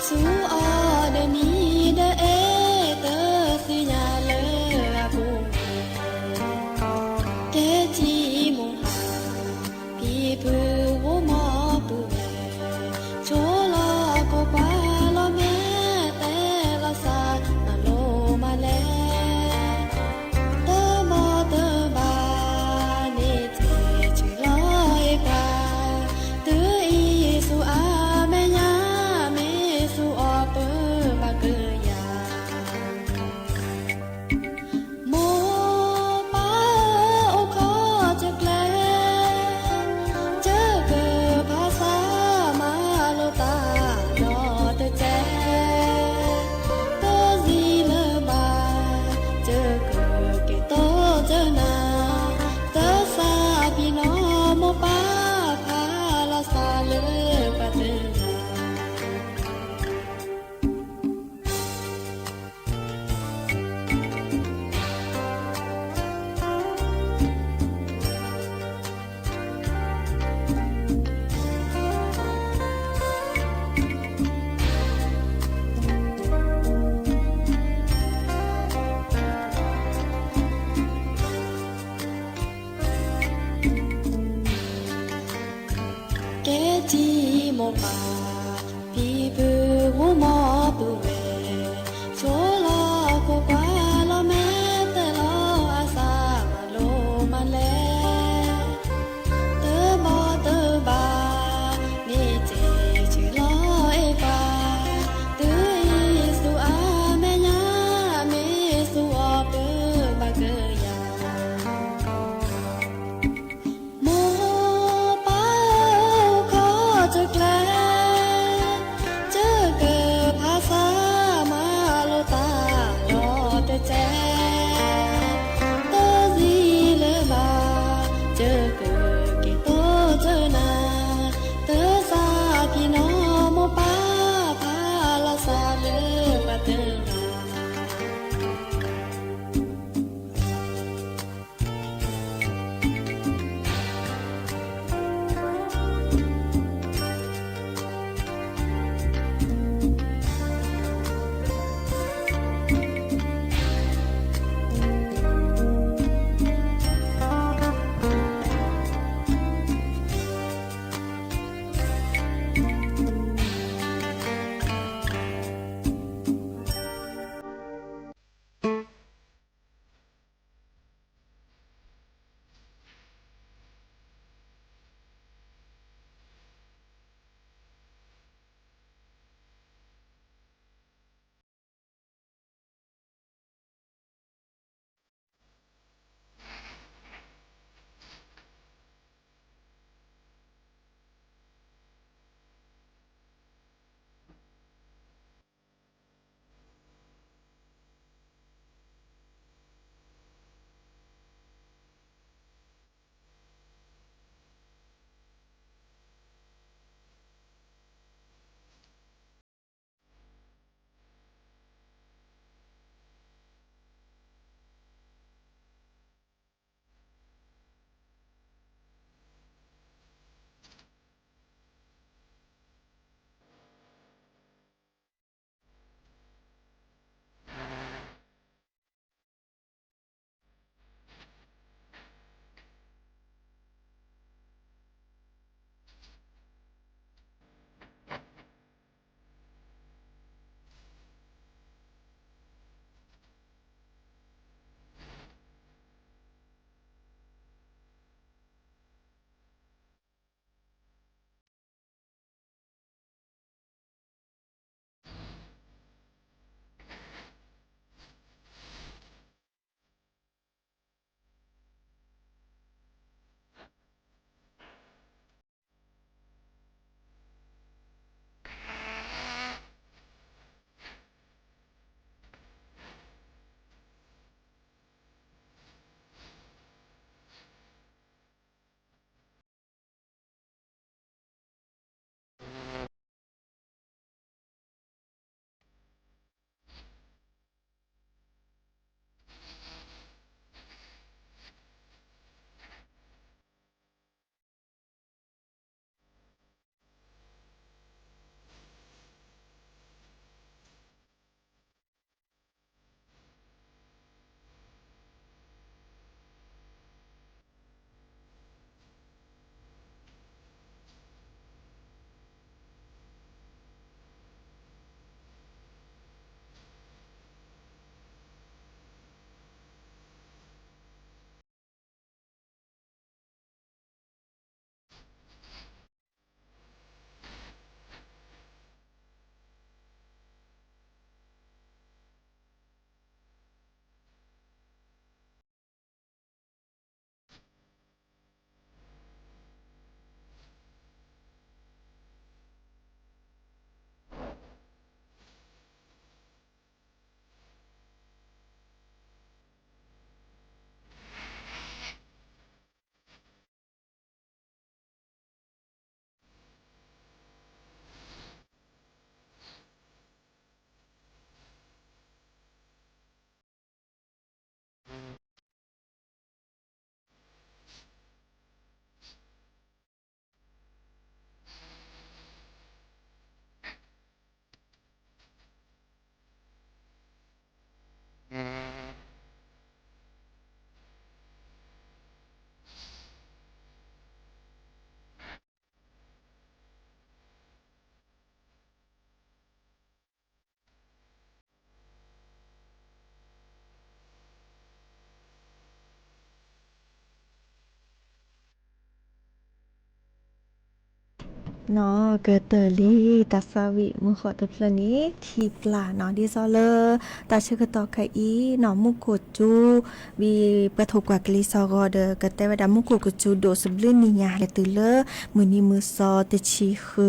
ဆူအီၤဒီးနံၤဒီးအဲၣ် တသ့ၣ်ညါလၢအပူၤ ကဲထံမိၢ်ဟါ ဖံဖုဝိမိၢ်ပုၢ်ဝဲၢ် ဆိလီၤခိၣ်ကွၢ်လီၤမဲာ် တဲလီၤစၢ် မၤလိမၤလဲၣ် တဘီတဘၣ် န့ၣ်တဲဆၢလီၤအဲၣ်ပှၤ တုၤအံၤဆူအမဲာ်ညါ မ့ၢ်ဆူအီၤပၢဘၣ်ကယၤ မိၢ်ပၢ်အိၣ်ခိးတကျဲ တကဖးဆါမၤလိာ်သးဒီးတစဲး တၢ်စံးလၢၤဘၣ် တကက့ၤတိၢ်တနၤ တၢ်စးပံၤနီၢ်မိၢ်ပၢ် ဖးလီၤစၢ်လၢပှၤတဂၤ ကဲထံမိၢ်ပၢ် ဖံဖုဝိမိၢ်ပုၢ်ဝဲၢ် ဆိလီၤခိၣ်ကွၢ်လီၤမဲာ် တဲလီၤအစၢ် မၤလိမၤလဲၣ် တဘီတဘၣ် မ့ၢ်တဲဆၢလီၤအဲၣ်ပှၤ တုၤအံၤဆူအမဲာ်ညါ မ့ၢ်ဆူအီၤပၢဘၣ်ကယၤ မိၢ်ပၢ်အိၣ်ခိးတကျဲ နီၢ်ကတၢၢ်လံ တၢ်သးဝံၣ်မုၢ်ဃီတဖျၢၣ်န့ၣ် ထံၣ်ပျၢ်နီၢ် ဒ်သိးလၢ တၢ်ဆၢကတီၢ်ခဲအံၤနီၢ် မူခိၣ်ကၠူ ဝံၤပှၤထိၣ်ကွၢ်ကလံၤစိးဂီၤဒီး ကတဲဝဲဒၣ်မူခိၣ်ကၠူဒိၣ်စဘျုးနံၣ်ညါ လဲၤတုၤလၢ မုၢ်နံၤမုၢ်သီတဆံဃု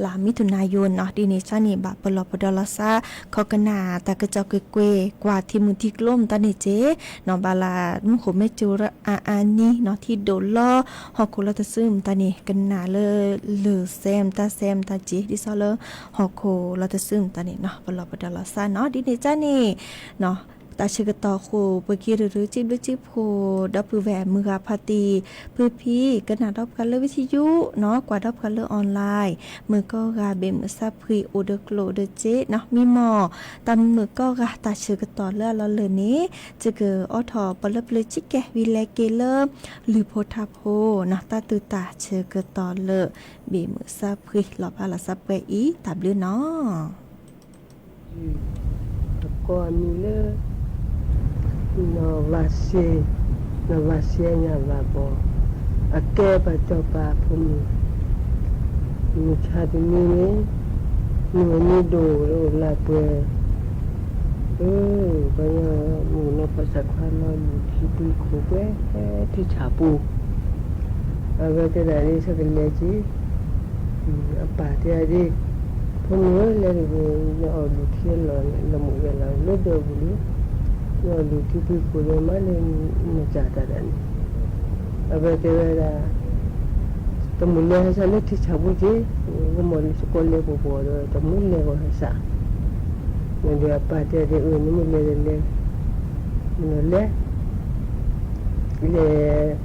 လါမံထူၣ်နါယိနီၢ် ဒ်န့ၣ်အသိးန့ၣ် ဘၣ်ပလီၢ်ပဒီလီၤသး ခီကနၣ်တၢ်ကစီၣ်ကွ့ၢ်ကွ့ၢ် ကွၢ်ထံမုၢ်ထံကျိမတၤန့ၣ်က့ နီၢ် ဘၣ်လၢမူခိၣ်မ့ၢ်ကၠူအါအါနံနီၢ် ထံဒိၣ်လီၤ ဟီၣ်ခိၣ်လီၤတစုမတၤန့ၣ် ကနၣ်လၢလၢၢ်စဲမတၤစဲမတၤက့ ဒ်သိးလၢ ဟီၣ်ခိၣ်လီၤတစုမတၤန့ၣ်နီၢ် ပလီၢ်ပဒီလီၤသးနီၢ် ဒ်န့ၣ်အသိးန့ၣ် တၢ်ဆၢကတီၢ်ဃိ ပက့ၤရူၤရူၤ စံးဘျုးစံးဖှိၣ် ဒီပုၢ်ဝဲၢ်မုၢ်ဂၤဖါတံၢ် ဖုဖံ ကနၣ်ဒီးပှၤလၢဝံထံယူနီၢ် ကွၢ်ဒီးပှၤလၢ online မုၢ်ကီၢ်ဂၤ ဘ့ၣ်မုၢ်ဆါဖှံ အိၣ်ဒီးကျိၣ်ဒီးစ့နီၢ် မံမီၢ် တၢ်မုၢ်ကီၢ်ဂၤ တၢ်ဆၢကတီၢ်လၢအလီၢ်လၢ်န့ၣ် ယကအိးထီၣ်ပလၢပျၢၤဆံးကဲ ဝံၤလဲၤက့ၤလၢ လုၢ်ဖိထါဖိနီၢ် တၢ်သူၣ်တၢ်ဆၢကတီၢ်လၢ ဘ့ၣ်မုၢ်ဆါဖှံ လီၤဘၣ်လီၤသးပှဲၤအံၤ တၢ်ဘျုးနီၢ် အကိးအမံၤလၢ နီၢ်ဝၤစ့, နီၢ်ဝၤစ့ညၣ်ဝၤဘီ, အကဲပှၤစီၤပၤဖိမုၣ်, မုၢ်ဆါတနံၤန့ၣ် မုၢ်နံၤဒိၣ်လၢအိၣ်လၢပှဲၤ, ပှၤညီမုၣ်နီၢ်ဖီစၢ်ခွါလီၤ မုၢ်ထံပှ့ၤခိၣ်ပှဲၤ ထံဆၣ်ပူၤ အဝဲတဲဒၣ်လၢဆၢကလဲၤက့ၤ, အပၢ်တဲဒၣ်, ဖိမုၣ်ဧၢ လဲၤတဂ့ၤ, နအီၣ်လုၢ်ထံအလီၢ်န့ၣ် လီၤမုၢ်ဝဲလီၤလၢဒၢးပူၤလံ, နအီၣ်လုၢ်ထံပှ့ၤခိၣ်ဒီးမၤလၢနစၢ်တၢ်ဒၣ်န့ၣ်, အဝဲတဲဝဲဒၣ်, တမုၢ်လဲၤဟဲစးလၢထံဆၣ်ပူၤက့ၤ, ဂီၢ်မီၢ်လၢသကိးလဲၤပှီၢ်ပှီၢ်ဒီး တမုၢ်လဲၤဂီၤဟဲစး ဒီးအပၢ်တဲဒၣ်အၢ နမ့ၢ်လဲၤဒီးလဲၤ, မ့ၢ်လဲၤ, လဲၤ,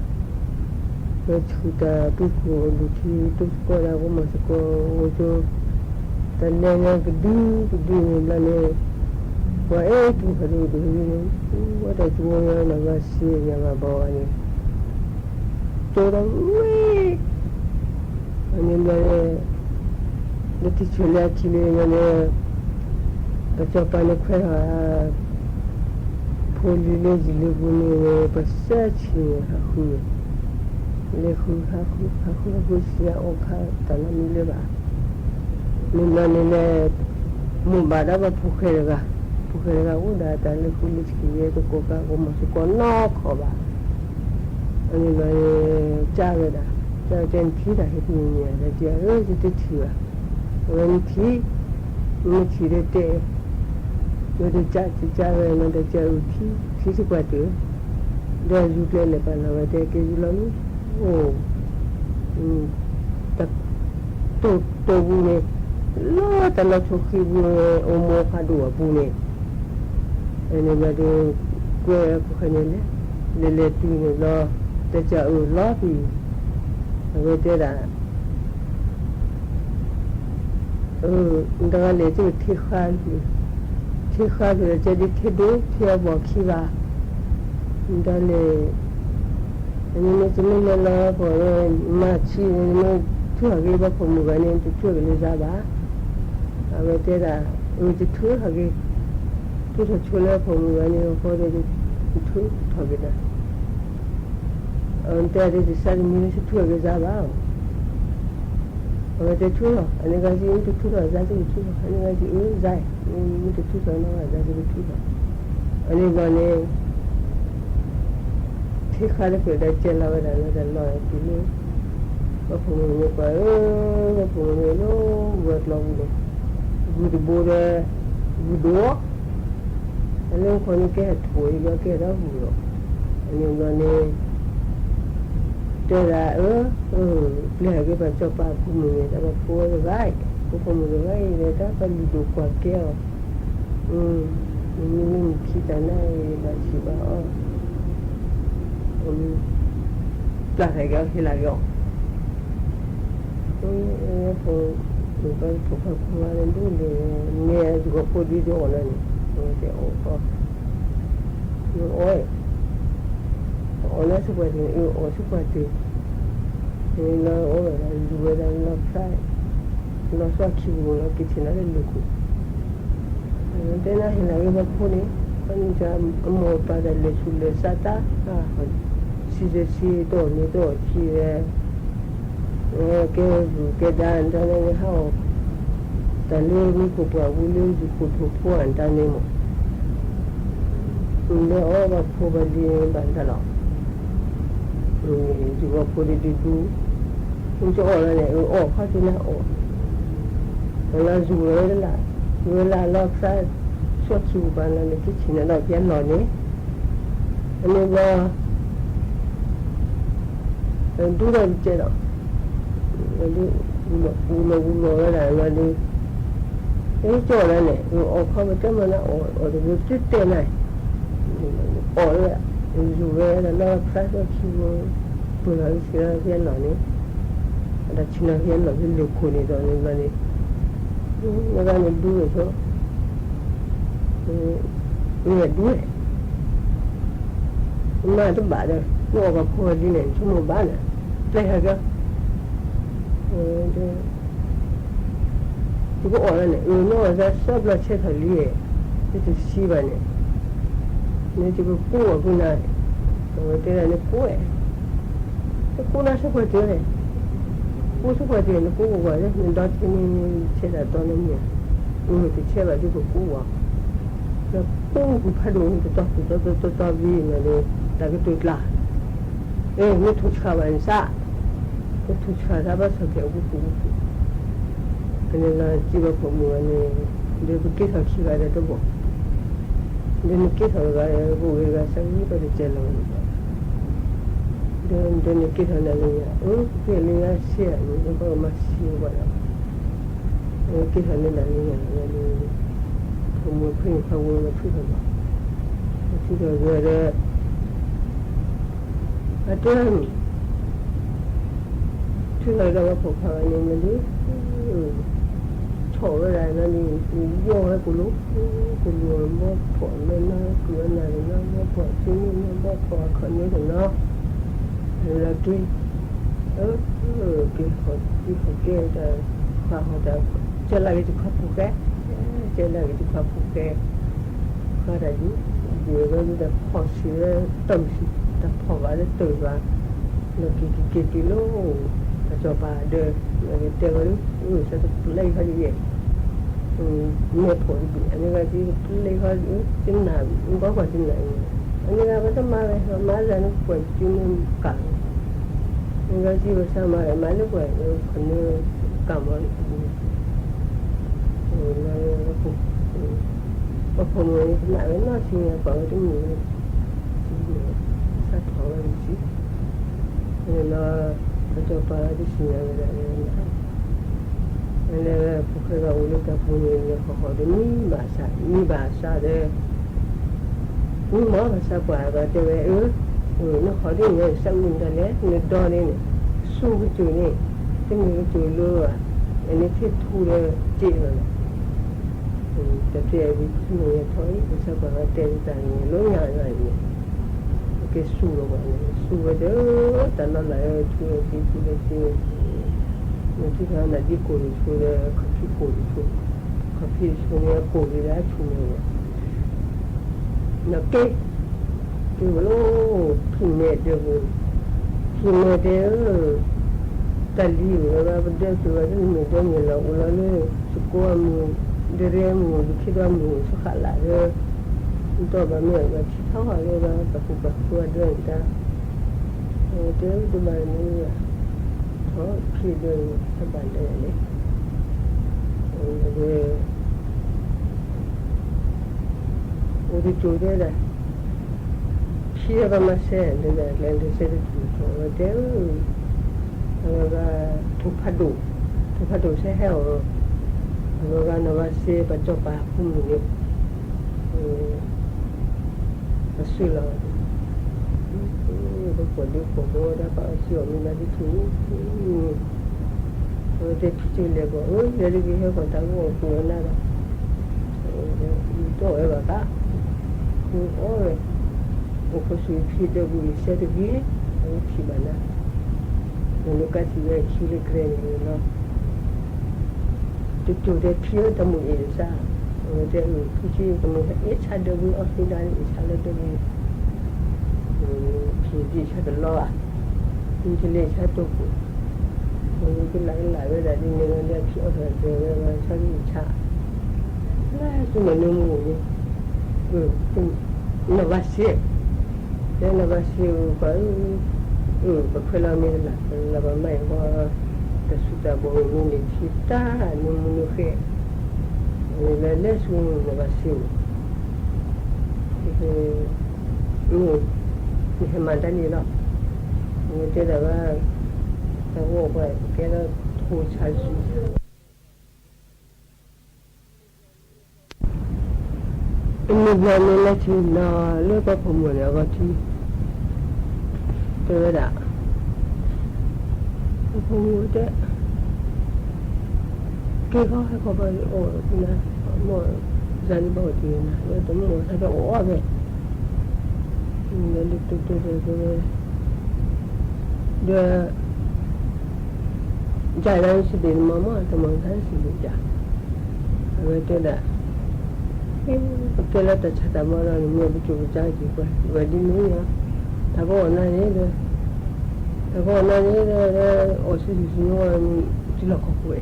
လၢဆူၣ်တၢ်ပှ့ၤခိၣ်အလုၢ်ထံတိစ့ၢ်ကီးဒၣ် ဂီၢ်မီၢ်သကိးအိၣ်ကၠိ, တၢ်လဲၤညါကဒုကဒုန့ၣ်ဘျီန့ၣ်, ပှၤအဲၣ်တူၢ်ဖးဒိၣ်ဒိၣ်န့ၣ်, ဝဲတၢ်ကဝီၤညါနီၢ်ဝၤစ့ညါဝၤဘီန့ၣ် ကၠိဒီးဝဲ အန့ၣ်ဘျီန့ၣ်, လၢထံဆၢလၢအခံလၢန့ၣ်, ပစီၤပၤန့ၣ်ခွဲးထီၣ်, ဖိလံၤလၢယံၤလၢပူၤန့ၣ် ပစၢဆံးန့ၣ်ဟးဃု, လဲၤဃုဟးဃု ဟးဃုဟးဃု ဆံးအအိၣ်ခါတၢ်နီတမံၤလၢၤဘၣ်, န့ၣ်ဘျီန့ၣ်လဲၣ်, မိၢ်ဘၣ်ဒီးပှၤဖိၣ်ဃဲတဂၤ, ဖိၣ်ဃဲတဂၤအိၣ်ဒၣ်တၢ်လၢဃုလၢဆံးယဲၢ်တကိးကါ ဂီၢ်မီၢ်သကိးနီၢ်ခီဘၣ် အန့ၣ်ဘျီန့ၣ်, ကၢ်ဝဲဒၣ်, ကၢ်ဝဲတဲနထံၣ်တၢ်ဟဲတမံၤမံၤ တၢ်ကဲဧၢ ယတထံၣ်ဘၣ်, အဝဲနထံၣ်, နထံၣ်ဒီးတဲ, ဝဲတကၢ်ကၢ်ဝဲနီၢ်တကၢ်အုၣ်ထံ, ထံတကွၢ်တၢၢ်, ဒီးယူၤကျဲလဲၤပာ်လီၤဝဲတဲကဲယူၤလီၤမ့ၢ်, အိၣ်, တၢ်တိၢ်ပူၤန့ၣ်, လီၤတၢ်လီၤဆိၣ်ဃံပူၤန့ၣ် အိၣ်မိၢ်ဖးဒိၣ်အပူၤန့ၣ် အန့ၣ်ဘျီဒီး, ကွဲးဖိၣ်ဃဲန့ၣ်လဲၤ, လဲၤလဲၤတုၤန့ၣ်ဘျီ, တကၢ်အုၣ်လီၤဖဲ, အဝဲတဲဒၣ်, တဂၤလဲၣ် ကထံၣ်ဃါ, ထံၣ်ဃါဖဲဒီးကဲဒ်ထံဒိၣ်ထံအဘီၣ်ခံဘၣ်, တဂၤလဲၣ် အန့ၣ်မ့ၢ်တမ့ၢ်လဲၤလီၤပှၤ, မၤဆံးန့ၣ် မ့ၢ်ထုးထီၣ်က့ၤဘၣ်ဖိမုၣ်ဂၤန့ၣ် တထုးက့ၤလၢယၤဘၣ်, အဝဲတဲဒၣ်, အတထုးထီၣ်က့ၤ, ထုးထီၣ်ဆိလၢဖိမုၣ်ဂၤန့ၣ် အဃိဒီး, တထုးထီၣ်က့ၤဒၣ်, အတဲဒၣ်တစးတမံၤလၢတထုးထီၣ်က့ၤယၤဘၣ် အဝဲတဲထုးထီၣ် အန့ၣ်ဂၤက့ၤ မ့ၢ်တထုးထီၣ်ယၤ တကထုးထီၣ် အန့ၣ်ဂၤက့ၤ အၢ ယၤ, မ့ၢ်တထုးထီၣ်နီၢ်ဂၤ ယၤတကထုးထီၣ်, အန့ၣ်ဘျီန့ၣ် ထံဃါတဖျၢၣ်ဒီးကဲလီၤဝဲဒၣ်လၢတၢ်လီၢ်တုၤလၢ, ပှၤဖိမုၣ်န့ၣ်ကွၢ်ဧၢ, ပှၤဖိမုၣ်န့ၣ်လၢ, ဝဲၤကျီပူၤန့ၣ်, ဂုၢ်တဘိဒီး, ဂုၢ်ဒိၣ် အလၢခီန့ၣ်ကဲထီၣ်ထိၣ်အံၤဘျီကဲထီၣ်ဂုၢ်လီၤ, အန့ၣ်ဘျီန့ၣ် တဲဒၣ်အၢ, ပျဲဟဲက့ၤပှၤစီၤပၤဖိမုၣ်န့ၣ် တၢ်ပှၤဖိဝဲတဂၤအံၤ, ဖိမုၣ်တဂၤအံၤဒီးတၢ်ပှၤလုၢ်ဒိၣ်ကွၢ်ကဲအီၤ, မ့မ့ၢ်မုၢ်ခံတၢ်နါအံၤဘၣ်ဆံးဘၣ်အီၤ, ပျၢ်ဃဲက့ၤအီၤဟ့ၣ်လီၤက့ၤအီၤ ဖိ, ဖိခွါဖိမါန့ၣ်ဒ်လဲၣ်, မ့ၢ်အဂီၤဖိဒ်သိးအီၤလၢန့ၣ်, အဝဲတဲအီၤ, အီၤ, အီၤလၢဆူပှၤတၢၢ်န့ၣ် အီၤဆူပှၤတၢၢ်, လၢအီၤဝဲဒၣ်လူၤဝဲဒၣ်လီၤဖျါ, လီၤသွၣ်ခံပူၤလီၤက့ၤထံၣ်နၤလၢလၢၢ်ခိၣ်, တဲနၤဟ့ၣ်လီၤက့ၤပှၤဖိန့ၣ်, ခီန့ၣ်အမိၢ်အပၢ်တၢ်လဲၤဆူးလဲၤဆါတၢ်, ဆံးဆံးတအီၣ်မ့ၤတအီၣ်ထံဝဲ, ကဲဘျုးကဲဒါတၢ်န့ၣ်ဟးအီၤ, တၢ်လၢမူခိၣ်ပှၢ်ပူၤလၢယခိၣ်ထိၣ်ဖိအတၢ်န့ၣ်မး, လၢအီၣ်ဘၣ်ဖိဘၣ်လံၤဘၣ်တၢ်လီၤ, ယုၢ်ဘၣ်ဖိတဒုဒု, မ့ၢ်ကအီၣ်လီၤန့ၣ် အအီၣ်ခီကနၢ်အီၣ်, လၢယုၢ်လီၤဝဲဒၣ်, ယဝဲလၢအလီၢ်ဖျါ, ဆီၣ်ခံပူၤပၤလီၤန့ၣ် ကဆံၣ်နၤဒီးပျဲလီၤန့ၣ်, အန့ၣ်ဘျီ ဒူဒီးတကဲးဒီး, ဝူလီၤဝူလီၤဝဲဒၣ်လီၤဒီး, ကၠီလီၤန့ၣ် အီၣ်ခီပတဲမၤနၤအီၣ်အီၣ်တဂ့ၤ ပတဲတဲနၤ, အီၣ်လၢ, ယူၤဝဲဒၣ်လၢဖျါထီၣ်ခံဘိ, ပှဲၤလီၤလၢဆံးလီၤဖဲလီၤန့ၣ်, အတၢ်ဆံးလီၤဖဲလီၤဖဲလၢခိၣ်န့ၣ်ဒီးန့ၣ်ဘျီန့ၣ်, မ့ၢ်ဘၣ်န့ၣ်ဒူဝဲဆိ, မ့ၢ်ဒူဝဲ မ့ၢ်တဘၣ်ဒီး မ့ၢ်အီၣ်ဘၣ်ဖိအီၤဒ်န့ၣ် ဆိကမိၣ်ဘၣ်န့ၣ်, ပျဲဟဲက့ၤ, ယကအီၣ်လီၤန့ၣ် အၢ မ့ၢ်အီၣ်သးစီဘျီဆဲထီၣ်လံ, ယတဆံးဘၣ်န့ၣ်, နတကကူအီၤဖဲနၤ, အဝဲတဲဒၣ်နကူဝဲ နကူနၤဆိပှၢ်တၢၢ်န့ၣ်, ကူဆိပှၢ်တၢၢ် နကူကကွၢ်လၢ နဒီထံန့ၣ် ဆဲးတၢ်တီန့ၣ်မ့ၢ်ဧါ, အၢ တဆဲးဘၣ်ဒုကကူဝဲ, နကူကူဖးဒိၣ် တတီၤကူတီတီတီတီဝံၤန့ၣ်ဒီး တၢ်ကတိၤကျါ, အ့ မ့ၢ်ထူၣ်ဆှၣ်ဘၣ်န့ၣ်စး, ကထူၣ်ဆှၣ်တၢ်ဘၣ်ဆီၣ်ကဲးအူကူအူကူ, ကန့ၣ်လီၤစံးဘၣ်ဖိမုၣ်ဂၤန့ၣ်, ဒီးပက့ၤထီၣ်ခံဂၤဒီးတဘီၣ်, ဒီးနက့ၤထီၣ်တဂၤဒီး ပအိၣ်ဂ့ၤတဂၤဆၢဂ့ၤပတကဲလီၤ, ဒီး ဒီးနက့ၤထီၣ်နၤလၢညါ, အၢ ပက့ၤလၢညါဆံးဧါန့ၣ် နဘၣ်ကမၤဆံးဝဲဒၣ်, က့ၤထီၣ်လၢနၤလၢညါဒီး, ဖိမုၣ်ဖိခွါဝဲမၤထူၣ်ထီၣ်ဘၣ်, မၤထူၣ်ထီၣ်ဒီး အတဲ ထူၣ်ထီၣ်ဒီးပှၤဖိခွါဝဲန့ၣ်မ့ၢ်ဒုး, ဆီၣ်ဝဲဒၣ်လီၤန့ၣ်, ယီၢ်ဝဲကိၣ်လိ, ကိၣ်လိဘီဖှီၣ်လၢနီၤ ကုၢ်ဝဲနၤလၢနီၤ ဘီဖှီၣ်အစုန့ၣ်နီၤ ဘီဖှီၣ်အခီၣ်န့ၣ်ကနီၤ, လၢက့ၤ, က့ၤဟီၣ်က့ၤဟီၣ်က့ၤတၢ်, ခွါဟီၣ်တၢ်, ကၢလၢက့ၤတခွါဖိၣ်ဃဲ, ကၢလၢက့ၤတခွါဖိၣ်ဃဲ ဃါတၢ်ဒ်, ဒ်ဝဲဒၣ်တၢ်ဖီၣ်ဆံးလၢတၢ်ဆံး, တၢ်ဖီၣ်ဘၣ်လၢတၢ်ဘၣ်, လီၤက့ၤက့ၤက့ၤက့ၤလီၤ, အစီၤပၤဒီး, လီၤက့ၤတဲဝဲလၢ, အၢ ဆၢတပျဲၢ်ခီဒ်ယဲၢ်, မဲာ်ဖှီၣ်တဘ့ၣ် အန့ၣ်ဂၤဒ်တပျဲၢ်ခီ, တနၢ်, ဘီကွၢ်တနၢ်အံၤ, အန့ၣ်ဂၤပတမၤဝဲ မၤလၢနကွၢ်က့ၤန့ၣ်ကၢ်လီၤ, န့ၣ်ဂၤဒ်ပစၢ်မၤဝဲ မၤလၢကွၢ်ခီန့ၣ်, ကၢ်မီၤ ပှၤဖိမုၣ်န့ၣ် ကနၣ်ဝဲနီၢ်ဆံးန့ၣ် ကွၢ်ဝဲတမုာ်ဝဲ, စးထီၣ်ဝဲတဆံ, န့ၣ်လီၤ, အစီၤပၤလီၤတဆံညါဝဲဒၣ်လၢ, လၢဖိၣ်ဃဲဂၤအိၣ်လၢတၢ်ပူၤန့ၣ် ဟီၣ်ဟီၣ်ဒီးမံဘၣ်ဆၣ်, မံဘၣ်ဆၣ်ဒီး မံမီၢ်ဘၣ်ဆၣ်ပှၤဘၣ်တဲဝဲ, အၢ, နဟီၣ်ဒ်န့ၣ် စးအုၣ်နတၢ်လဲၣ်, နဒီန့ၣ်န့ၣ်, ဆူၣ်ကစၢၢ်န့ၣ်, တမ့ၢ်ကစၢၢ်လၢဘၣ်, အန့ၣ်ထံၣ်ထူဒီးစ့လီၤန့ၣ်, တၢ်ဖဲအံၤဒ်ဖုန့ၣ်ထီၣ်အံၤ ပစၢ်ပှၤဘၣ်တဲတၢ်န့ၣ် လီၤညါလီၤအံၤန့ၣ်, ကဲဆူၣ်လီၤပှၤန့ၣ် ဆူၣ်ဝဲဒီး တၢ်လီၤလးဝဲဆူၣ်ဝဲက့ၤဆူၣ်ဝဲက့ၤ, နထံၣ်ထီၣ်နၤဒ်ကိၢ်တဆူၣ်ဒီး ခီၣ်ဖံးကိၢ်တဆူၣ်, ခီၣ်ဖံးတဆူၣ်န့ၣ် အကိၢ်ဂ့ၤလၢအဆူၣ်န့ၣ် နက့ၤ, က့ၤဝဲလီၤ, ဖံးမဲာ်ဒဲးပူၤ, ဖံးမဲာ်ဒဲးဧၢ, တၢ်လံၤဝဲဘၣ် ပဒၢးက့ၤဝဲဒၣ် နမဲာ်ဒဲးန့ၣ်လီၤ အိၣ်လီၤလၢ သကိးအမုၢ်, ဒရဲမုၢ်, ယခ့ဒီးမုၢ် ဆဃၣ်လၢ်လၢ, ဒီးဘၣ်မ့ၢ်ဘၣ်ထံထီၣ်ဝဲဘၣ် ပှၤကူပှၤကူအဒၢးန့ၣ်တၢ်, တဲတဘၣ်န့ၣ် ထီၣ်ဖံးဒၢးန့ၣ် တဘၣ်လဲၣ်န့ၣ်, ဝဲ အိၣ်တကၠိၤတဲဒၣ်, ဖံးဒၢးဘၣ်မၤစဲဒၣ် လဲၤလဲၤစဲတကၠိၤထီၣ်ဝဲတဲ, အဝဲဂၤ ထိၣ်ဖးဒိၣ်, ထိၣ်ဖးဒိၣ်စဲဟဲအီၤ, အဝဲဂၤနီၢ်ဘၣ်စဲပှၤစီၤပၤဖိမုၣ်န့ၣ် အစုလီၤ, ပကွၢ်ဒုးကွၢ်ဘီဒၣ်ပှၤအီၣ်ဆံးအီၣ်မ့ၤဘၣ်ဒ်ထူၣ်န့ၣ်, အဝဲတဲဖံးကၠိၤလဲၤကွၢ် အၢ လဲၤတဂ့ၤ ဟဲကွၢ်တၢ်ဂီၢ်အီၣ်ကွံာ်အီၤနၤဒီး, ယတီၢ်ဝဲဘၣ်ကး, ဃုအီၣ်ဝဲ, အိၣ်ခိးဆူၣ်ဖံးဒၢးပူၤအံၤစဲတဂ့ၤ, အဝဲထံၣ်ဘၣ်နၤ, နကးထံၣ်ဝဲခံလၢကြဲန့ၣ်လီၤ. တကၠိၤတဲဖံးဝဲတၢ်မုၢ်အ့ၣ်စၢ်, အဝဲတဲအုၣ်ဖုဆံတမုၢ်အ့ၣ်ဆၢဒၢးဝံၤအီၣ်ဟ့ၣ်ဒၣ်န့ၣ် အ့ၣ်ဆၢလၢဒၢးဝံၤ, ဖံးဒံးဆၢတလီၤဘၣ်, ဖံးတလ့ၣ်ဆၢတိၢ်ပူၤ, ကလးကလးဝဲဒၣ်ဒ်န့ၣ်လီၤ လၢအထံအီၣ်တၢ်ဒၢးဝဲ ဆၢကဆး လၢဆူမၤနၢမူန့ၣ် နီၢ်ဘၣ်စ့ၢ်, တဲနီၢ်ဘၣ်စ့ၢ်ဧၢ ပှၤဧၢ, ပခွဲးလီၤမ့ၢ်ကလး ပလၢပမၤအံၤဃီ တၢ်ဆူးတၢ်ဘီမ့ၢ်န့ၣ်ထံတၢ်နၢမူနၢဃဲး, လၢလဲၤဆူနီၢ်ဘၣ်စ့ၢ်ဧၢ နဟဲမၤတၢ်န့ၣ်လီၤ, နတဲဒၣ်ဘၣ် တၢ်ဂီၢ်ပှၤကဲထီၣ်ထိဆါဆူ အမ့ၢ်ဘျီမ့ၢ်လဲၤထံၣ်နီၤ လၢပှၤဖိမုၣ်န့ၣ်အဂီၢ်ထံ တဲဝဲဒၣ် ပှၤဖိမုၣ်တဲ က့ၤဃီဟဲခီဘၣ်အီၣ်နၤ မ့ၢ် စၢ်ဒံးဘၣ်အီၣ်တ့ၢ်နၤ ဝဲတမ့ၢ်အီၣ်စၢ်ဒံးအီၣ်အီၣ်ဖဲ ဒီးဒ်တိၢ်တိၢ်တဲတဲဝဲ ဒီး ယၤလၢစံးဘၣ်နမၤမ့ၢ် တမၤစၢ်စံးဘၣ်ယၤ, အဝဲတဲဒၣ် ပကဲလၢတၢ်ဆါတၢ်မၤလီၤ နမ့ၢ်ပကၠိပကစၢ်က့ၤပှၤ ဝဲဒ်န့ၣ်လီၤ, တၢ်ကအီၣ်နၤန့ၣ်ဒီး တၢ်ကအီၣ်နၤန့ၣ်ဒီး အီၣ်ဆံးဆံးဆံးန့ၣ် တုၤလီၤခီၣ်ခိၣ်ဝဲ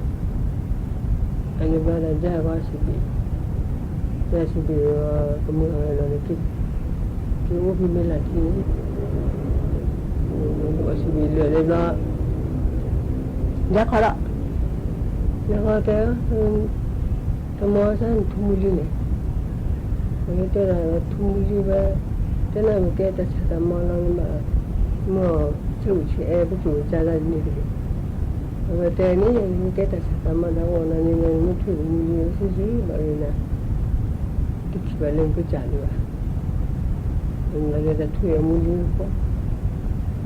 အန့ၣ်ဘျီဒီး ယၤကီၢ်စံးဘၣ် ယၤစံးဘၣ် ကမုာ်အီၤလီၤန့ၣ် က့ၤအိၣ်ဖဲမ့ၢ်လၢထံန့ၣ် အီၣ်စံးဘၣ်လၢာ်လၢဘျီ ယၤခီဒီး ယၤခီတဲ တမၤစၢ်နထူမူလံန့ၣ် အဝဲတဲဒၣ်ထူမူလံဝဲ တဲနၤမ့ၢ်ကဲတၢ်ဆါတၢ်မၤလီၤန့ၣ်ဘၣ် မ့ၢ်ဆဲးအိၣ်ဆဲးအဲၣ်ပကၠိပကစၢ်ဒၣ်န့ၣ်တဂ့ၤ အဝဲတဲန့ၣ် မ့ၢ်ကဲတၢ်ဆါတၢ်မၤဒီးအီၣ်နၤန့ၣ် မ့ၢ်ထွံၣ်မူလံဆူၣ်ဆူၣ်ဘၣ်ဝဲနၤ တထံၣ်ဘၣ်လၢနကစၢ်ဒံးဘၣ် လီၤလၢတၢ်ထူၣ်အမူလံဃီ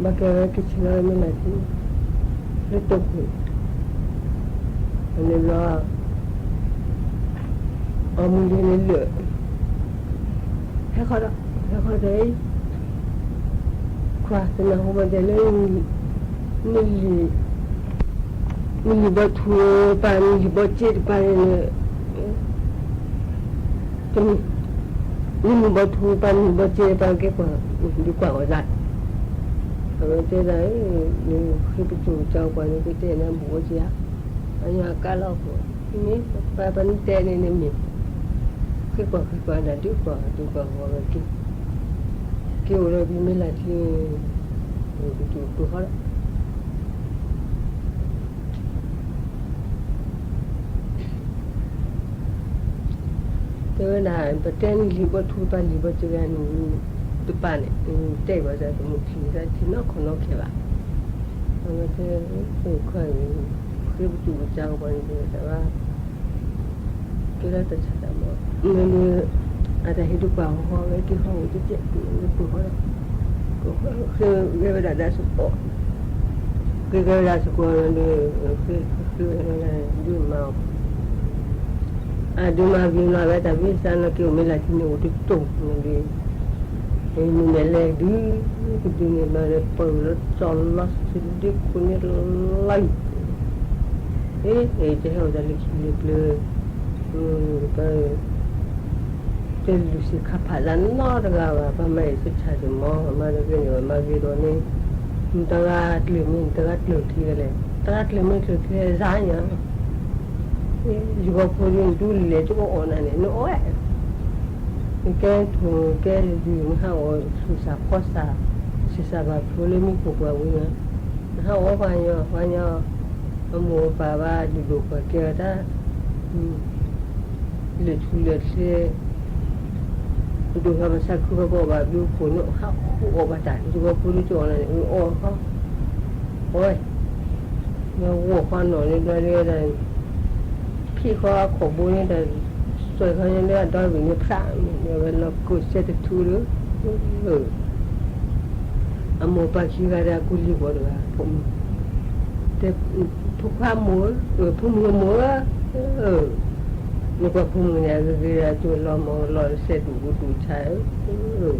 ဘၣ်ကဲဝဲက့ၤဆ့ၣ်နီၤလၢမ့ၢ်လၢထံ လၢတိာ်ခိၣ် အန့ၣ်ဘျီ အမူလံန့ၣ်လၢာ် ဟဲခီဒီး ဟဲခီဒီး ခွါ တနၢ်ဟူဘၣ်တဲလၢ နလံၤ နလံၤဘီထူတပၤ နလံၤဘီစ့တပၤန့ၣ် တမ့ၢ် နလံၤဘီထူတပၤ နလံၤဘီစ့တပၤ ကဲကွၢ် ဒုးကွၢ်အီၤဒၣ် အဝဲတဲဒၣ် နဃ့ပကၠိပကစၢ်ကွၢ်န့ၣ် ကတဲနၤဘူးဝဲက့ၤဧါ အညါကါလီၤခိၣ် မ့ၢ်ပှၤပနတဲန့ၣ်န့ၣ်မ့ၢ် ဃ့ကွၢ်ဃ့ကွၢ်ဒၣ် ဒုးကွၢ်ဒုးကွၢ်ဃီဝဲက့ၤ က့ၤအိၣ်ဒီးဒ်မ့ၢ်လၢထံ ကၠိပဃီလီၤ တဲဝဲဒၣ် ပတဲနလံၤဘီထူတပၤ လံၤဘီစ့တပၤန့ၣ် တဲဘၣ်တၢ်တမူထံတၢ်ထံနီၢ်ခီနီၢ်ခဲဘၣ် အဝဲတဲ ဃ့ပကၠိပကစၢ်ကပၤန့ၣ် တဲဝဲဒၣ် ကဲလၢတၢ်ဆါတၢ်မၤ မ့ၢ်လၢ အတၢ်ဟ့ၣ်ဒုးကွၢ်ဟီၣ်ဟီၣ်ဝဲက့ၤဟီၣ်ဝဲကဲကဲ လၢပှၤဟီၣ်ဒီး ဃ့ဂဲၤဝဲဒၣ်ဒၣ်စ့ၢ်ကီး ဃ့ဂဲၤဝဲဒၣ်စ့ၢ်ကီးလၢ ဃ့ဝဲဒၣ်ဒုးမၤအီၤ အဒုးမၤဘံၤလီၤဝဲတၢ်ဘံၣ်စၢ်နီၢ်က့ၤအိၣ်မ့ၢ်လၢထံန့ၣ်အိၣ်တတိၢ်န့ၣ်ဒီး မ့ၢ်လဲၤဒုး ကဒုးန့ၣ်ဘျီဒီး ပၢၢ်လီၤစီၤဒ့ခိၣ်န့ၣ်လီၤအံၤ အ့ အ့ တဟဲအိၣ်တၢ်လၢခံလၢပျၢၤ ပ တလူၤစ့ၢ်ခါဖးလၢနီတဂၤဘၣ် ပမၤအံၤစ့ၢ်ဆါစ့ၢ်မီၢ် မၤတဂ့ၤန့ၣ် မၤဂ့ၤဒီးန့ၣ် နတဂၤကျၢၤမ့ၢ်နတဂၤကျၢၤချ့လဲၣ် တဂၤကျၢၤမ့ၢ်ကျၢၤချ့လဲၣ် စါညါ ယဂီၤဖိဒ်နတူၢ်လဲၤကအိၣ်အီၣ်နၤန့ၣ် နအိၣ်ဝဲ နကဲထူၣ်ကဲယုၢ် နဟးအီၣ်ဆူၣ်စၢ်ဖီစၢ် ဆံးစၢ်ဘၣ်ဖျိလၢမံခိၣ်ပှၢ်ဝံၤညါ နဟးအီၣ်ပှၤညီ ပှၤညီ အမိၢ်အပၢ်ဘၣ်ဒုးဒိၣ်ပှၤကဲဝဲတၢ် လၢာ်ထူလၢာ်ချ့ ပဒိၣ်ထီၣ်ပဆါခုဖီကီၢ်ဘၣ်ဘျုးခိၣ်န့ၣ် ဟးဃုအီၣ်ဘၣ်တၢ် ယဂီၤဖိဒ်ကအိၣ်နၤန့ၣ် အီၣ်ဃီ အီၣ် မ့ၢ်ဂီၢ်ဃီနီၢ်န့ၣ်ဘျီဒ်ဝဲဒၣ် ဖံးဃီခိၣ်ဘိန့ၣ်ဒီး စွဲးဃီန့ၣ်လၢအဒီဘ့ၣ်န့ၣ်ဖျး မ့ၢ်ဝဲလီၤကိးစဲတထူဒီး အမိၢ်ပၢ်ခံဂၤဒီးအကူလံၤဘီတဂၤ ဖိမုၣ် တဲ ဖိခွါမိၢ်ဧၢ ဖိမုၣ်မိၢ်ဧၢ နကွၢ်ဖိမုၣ်န့ၣ် အဂ့ၤဂ့ၤဒၣ်ကၠိလီၤမီၢ်လီၤစဲးဒူၣ်ဒူၣ်ဆါဧၢ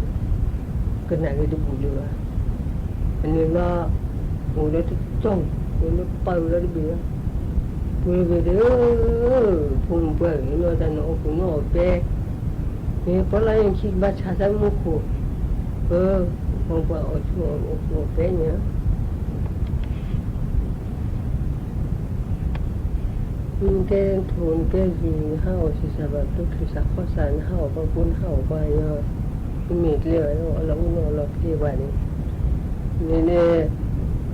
ကနၣ်ဂ့ၤတဘူၣ်လၢၤဘၣ် အန့ၣ်ဘျီ အိၣ်လၢတကၠိ အိၣ်လၢပၢ်လၢတဘ့ၣ်ဘၣ် ပှဲၤဘ့ၣ်ဒီး ဖိမုၣ်ပှၢ်ဂ့ၤ မ့ၢ်တၢ်နအိၣ်ခိၣ်နအိၣ်ပဲ မ့ၢ်ပှၤလၢယခံကဘၣ်ဆါသးမူခိၣ် ပ ဖိမုၣ်ပှၢ်အိၣ်ဆူၣ်အိၣ်ခိၣ်အိၣ်ပဲညါ နကဲထိၣ် နကဲယုၢ် နဟးအီၣ်ဆံးစၢ်ဘၣ် ကျိချံစးခီစး နဟးအီၣ်ပှၤကိး နဟးအီၣ်ပှၤညီ, နမ့ၢ်ကျဲဘၣ်န့ၣ် အီၣ်လၢအူနီၣ်အလီၢ်ကျဲဘၣ်န့ၣ်, န့ၣ်န့ၣ်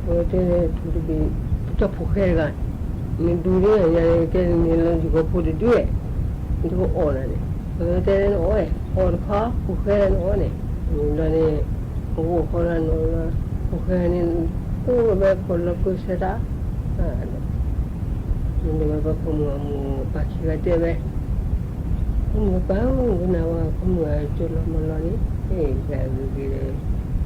အဝဲတဲလၢထိၣ်တဘ့ၣ် ပကၠီဖိၣ်ဃဲတဂၤ, နဒုးန့ၣ် ယကဲန့ၣ်လၢယဂီၤဖိတဒု, နတကအီၣ်နၤန့ၣ်, အဝဲတဲလၢနအီၣ်ဝဲ အီၣ်တခီ ဖိၣ်ဃဲလၢနအီၣ်န့ၣ်, ဘျီန့ၣ် အဂီၢ်ဃီလၢနအီၣ်လၢ ဖိၣ်ဃဲန့ၣ် အိၣ်ဝဲဖီၣ်လီၤကၢဆဲးတၢ် မ့ၢ်ဒီးပှၤပိာ်မုၣ်အမိၢ်ပၢ်ခံဂၤတဲဝဲ, ဖိမုၣ်ပၢ်ဧၢ, ကနၣ်ဝဲဖိမုၣ်အကၠီလီၤမီၢ်လီၤန့ၣ်, ဂ့ၤဂ့ၤဒီး စံးတၢ်အီၤ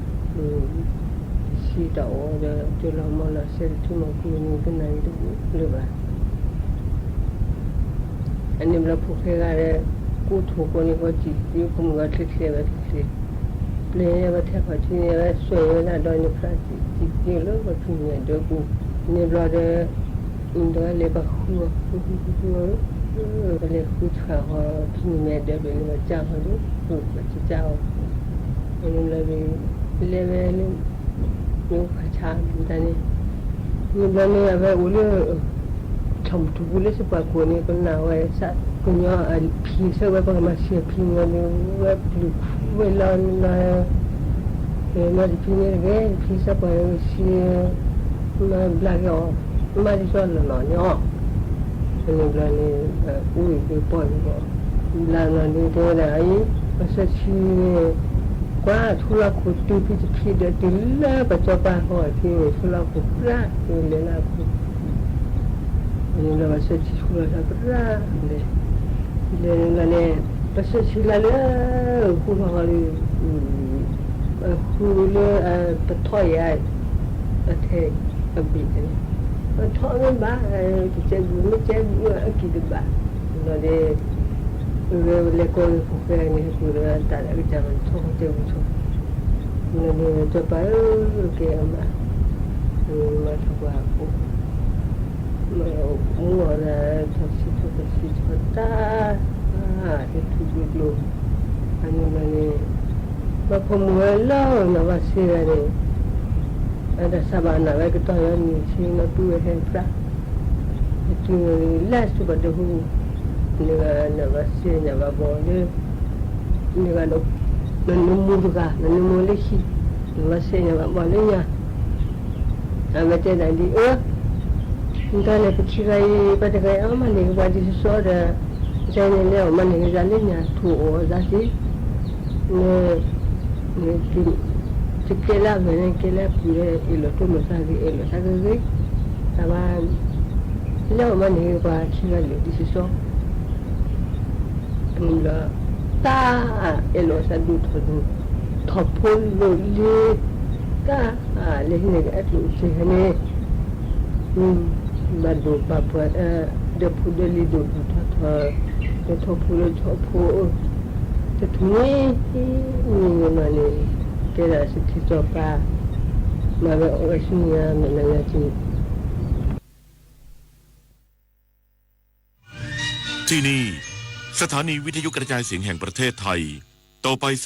ဒီး ကၠီလီၤမီၢ်လီၤ စဲးတထံမီၢ်ကူန့ၣ် ကနၣ်အံၤတအိၣ်လၢၤဘၣ်. အန့ၣ်ဘျီဖိၣ်ဃဲဂၤဒီး ကိးထိၣ်ကိးန့ၣ် ကီးစံးက့ၤ ဖိမုၣ်ဂၤချ့ချ့ဝဲချ့ချ့, ပျဲဝဲထဲခီၣ်ထံးန့ၣ် ဝဲစွဲဝဲဒၣ်ဒီးန့ၣ် ဖျါစံးက့ၤလၢပှၤဖံးမဲာ်ဒၢပူၤ, န့ၣ်ဘျီဒီး ဒီးလဲၤပှၤဃုအီၤ ဃုဃုဃုဃုအီၤ, ပလဲၤဃုဆှၣ်ဃီ ဖံးမဲာ်ဒၢပူၤန့ၣ် ပကၢ်ဃီဒီး ပကစၢ်အီၤ, န့ၣ်ဘျီဒီး လဲၤဝဲလၢ မ့ၢ်အိၣ်ဖးဆါတၢ်န့ၣ်, န့ၣ်ဘျီန့ၣ် အဝဲအိၣ်လၢ ဆီၣ်မုၢ်ထူၣ်ပူၤလၢစပှၤကိာ်န့ၣ် ကနၣ်ဝဲ ကညီအဖံးဆၢဝဲ ပကမၤဆံးအဖံးန့ၣ် ဝဲပျုၤခူဝဲလီၤလီၤ, မၤတဖံးန့ၣ်တဂ့ၤ ဖံးစပှၤဝဲဆံး မၤဘျါက့ၤအီၤ, မၤဒ်သိးလီၤလီၤန့ၣ်အီၤ, န့ၣ်ဘျီန့ၣ် အိၣ်အံၤကပီၢ်အံၤဘၣ်, ဘျါလီၤန့ၣ်တဲဝဲဒၣ်အံၤ ပှၤဆှၢဆံန့ၣ် ကွၢ်ထူလီၢ်ခိၣ်တုၤဖံးတဖံးဒီး တုၤလၢပှၤစီၤပၤဟီၣ်ထံးန့ၣ် ထူလီၢ်ခိၣ်ပြး တုၤလဲၤလၢအခိၣ်, န့ၣ်ဘျီပှၤဆှၢဆံထူလီၢ်သးပြးလဲၤ, လဲၤန့ၣ်ဘျီန့ၣ် ပှၤဆှၢဆံလၢလၢ ဃူထီၣ်ဃီဒီး ဃူလၢ ပထီၣ်ယၤ အထဲအဘ့ၣ်န့ၣ် ပထီၣ်မ့ၢ်ဘၣ် တကဲဘူး မ့ၢ်ကဲဘူး အကံၢ်တဘၣ်, ဘျီဒီး လဲၤကိးဂ့ၤဖိၣ်ဃဲန့ၣ် ဟဲကိးဒီးတၢ်လၢအကစၢ်မၤထီၣ်ကဲဘူးထီၣ်, ဘျီဒီး စီၤပၤဧၢ ကဲအမါ မၤထီၣ်ပှၤအဖိ မ့ၢ်အီၤဒၣ် ထီၣ်ဆံးထီၣ်ထီၣ်ဆံးထီၣ်တၢ် တထူၣ်ကျိကျိ အန့ၣ်ဘျီန့ၣ် ပှၤဖိမုၣ်ဝဲလၢနီၢ်ဘၣ်စ့ဂၤန့ၣ် အတၢ်ဆါဘၣ်နၢ်ဝဲကတီၢ်ယၤနံၣ်ဆံနီၢ်ပုၢ်ဝဲဟဲဖျါ အတုၤန့ၣ်လၢစူၢ်ဘၣ်ဒိဟူ နဂၤနီၢ်ဘၣ်စ့ညါဘၣ်ဘီလၢ နဂၤ နနမူတဂၤ နနမူလၢဟံၣ် နီၢ်ဘၣ်စ့ညါဘၣ်ဘီလၢညါ အဝဲတဲဒၣ်ဒ်အၢ နတၢ်လဲၤပခံဂၤအံၤ ပှၤတဂၤအံၤ အီၣ်မၤန့ၢ်က့ၤပှၤဒ်စီစီဒီး ကန့ၣ်လဲၤအီၣ်မၤန့ၢ်က့ၤယၤလၢညါ ထိၣ်အီၣ်အီၤသးက့ၤ န တကဲလၢအမဲာ်န့ၣ် ကဲလၢအပူၤဒီး အ့ၣ်လိာ်တိၢ်လိာ်သးဂ့ၤ အ့ၣ်လိာ်သးဂ့ၤဂ့ၤ တၢ်ဘၣ် လဲၤအီၣ်မၤန့ၢ်က့ၤပှၤခံဂၤလၢာ်ဒ်စီစီ မ့ၢ်လၢ တၢ်အဲၣ်လိာ်သးဒိၣ်ထီၣ်ဒိၣ် ထီၣ်ဖိလိာ်လ့ တၢ် လဲၤဟံးန့ၢ်ကအဲၣ်ကျိၣ်စ့ဟဲန့ၣ် ဘၣ်ဒိဘၣ်ပှၤ ဒီးဖိဒီးလံၤဒိၣ်ဒိၣ်ထီၣ်ထီၣ် လၢထီၣ်ဖိလၢထီၣ်ဖိ တထူၣ်န့ၣ် မ့ၢ်မၤန့ၣ် ကဲဒၣ်စထံစီၤပၤ မၤဝဲအီၣ်ဝဲဆူညါမဲာ်ညါထံ ที่นี่ สถานีวิทยุกระจายเสียงแห่งประเทศไทย ต่อไป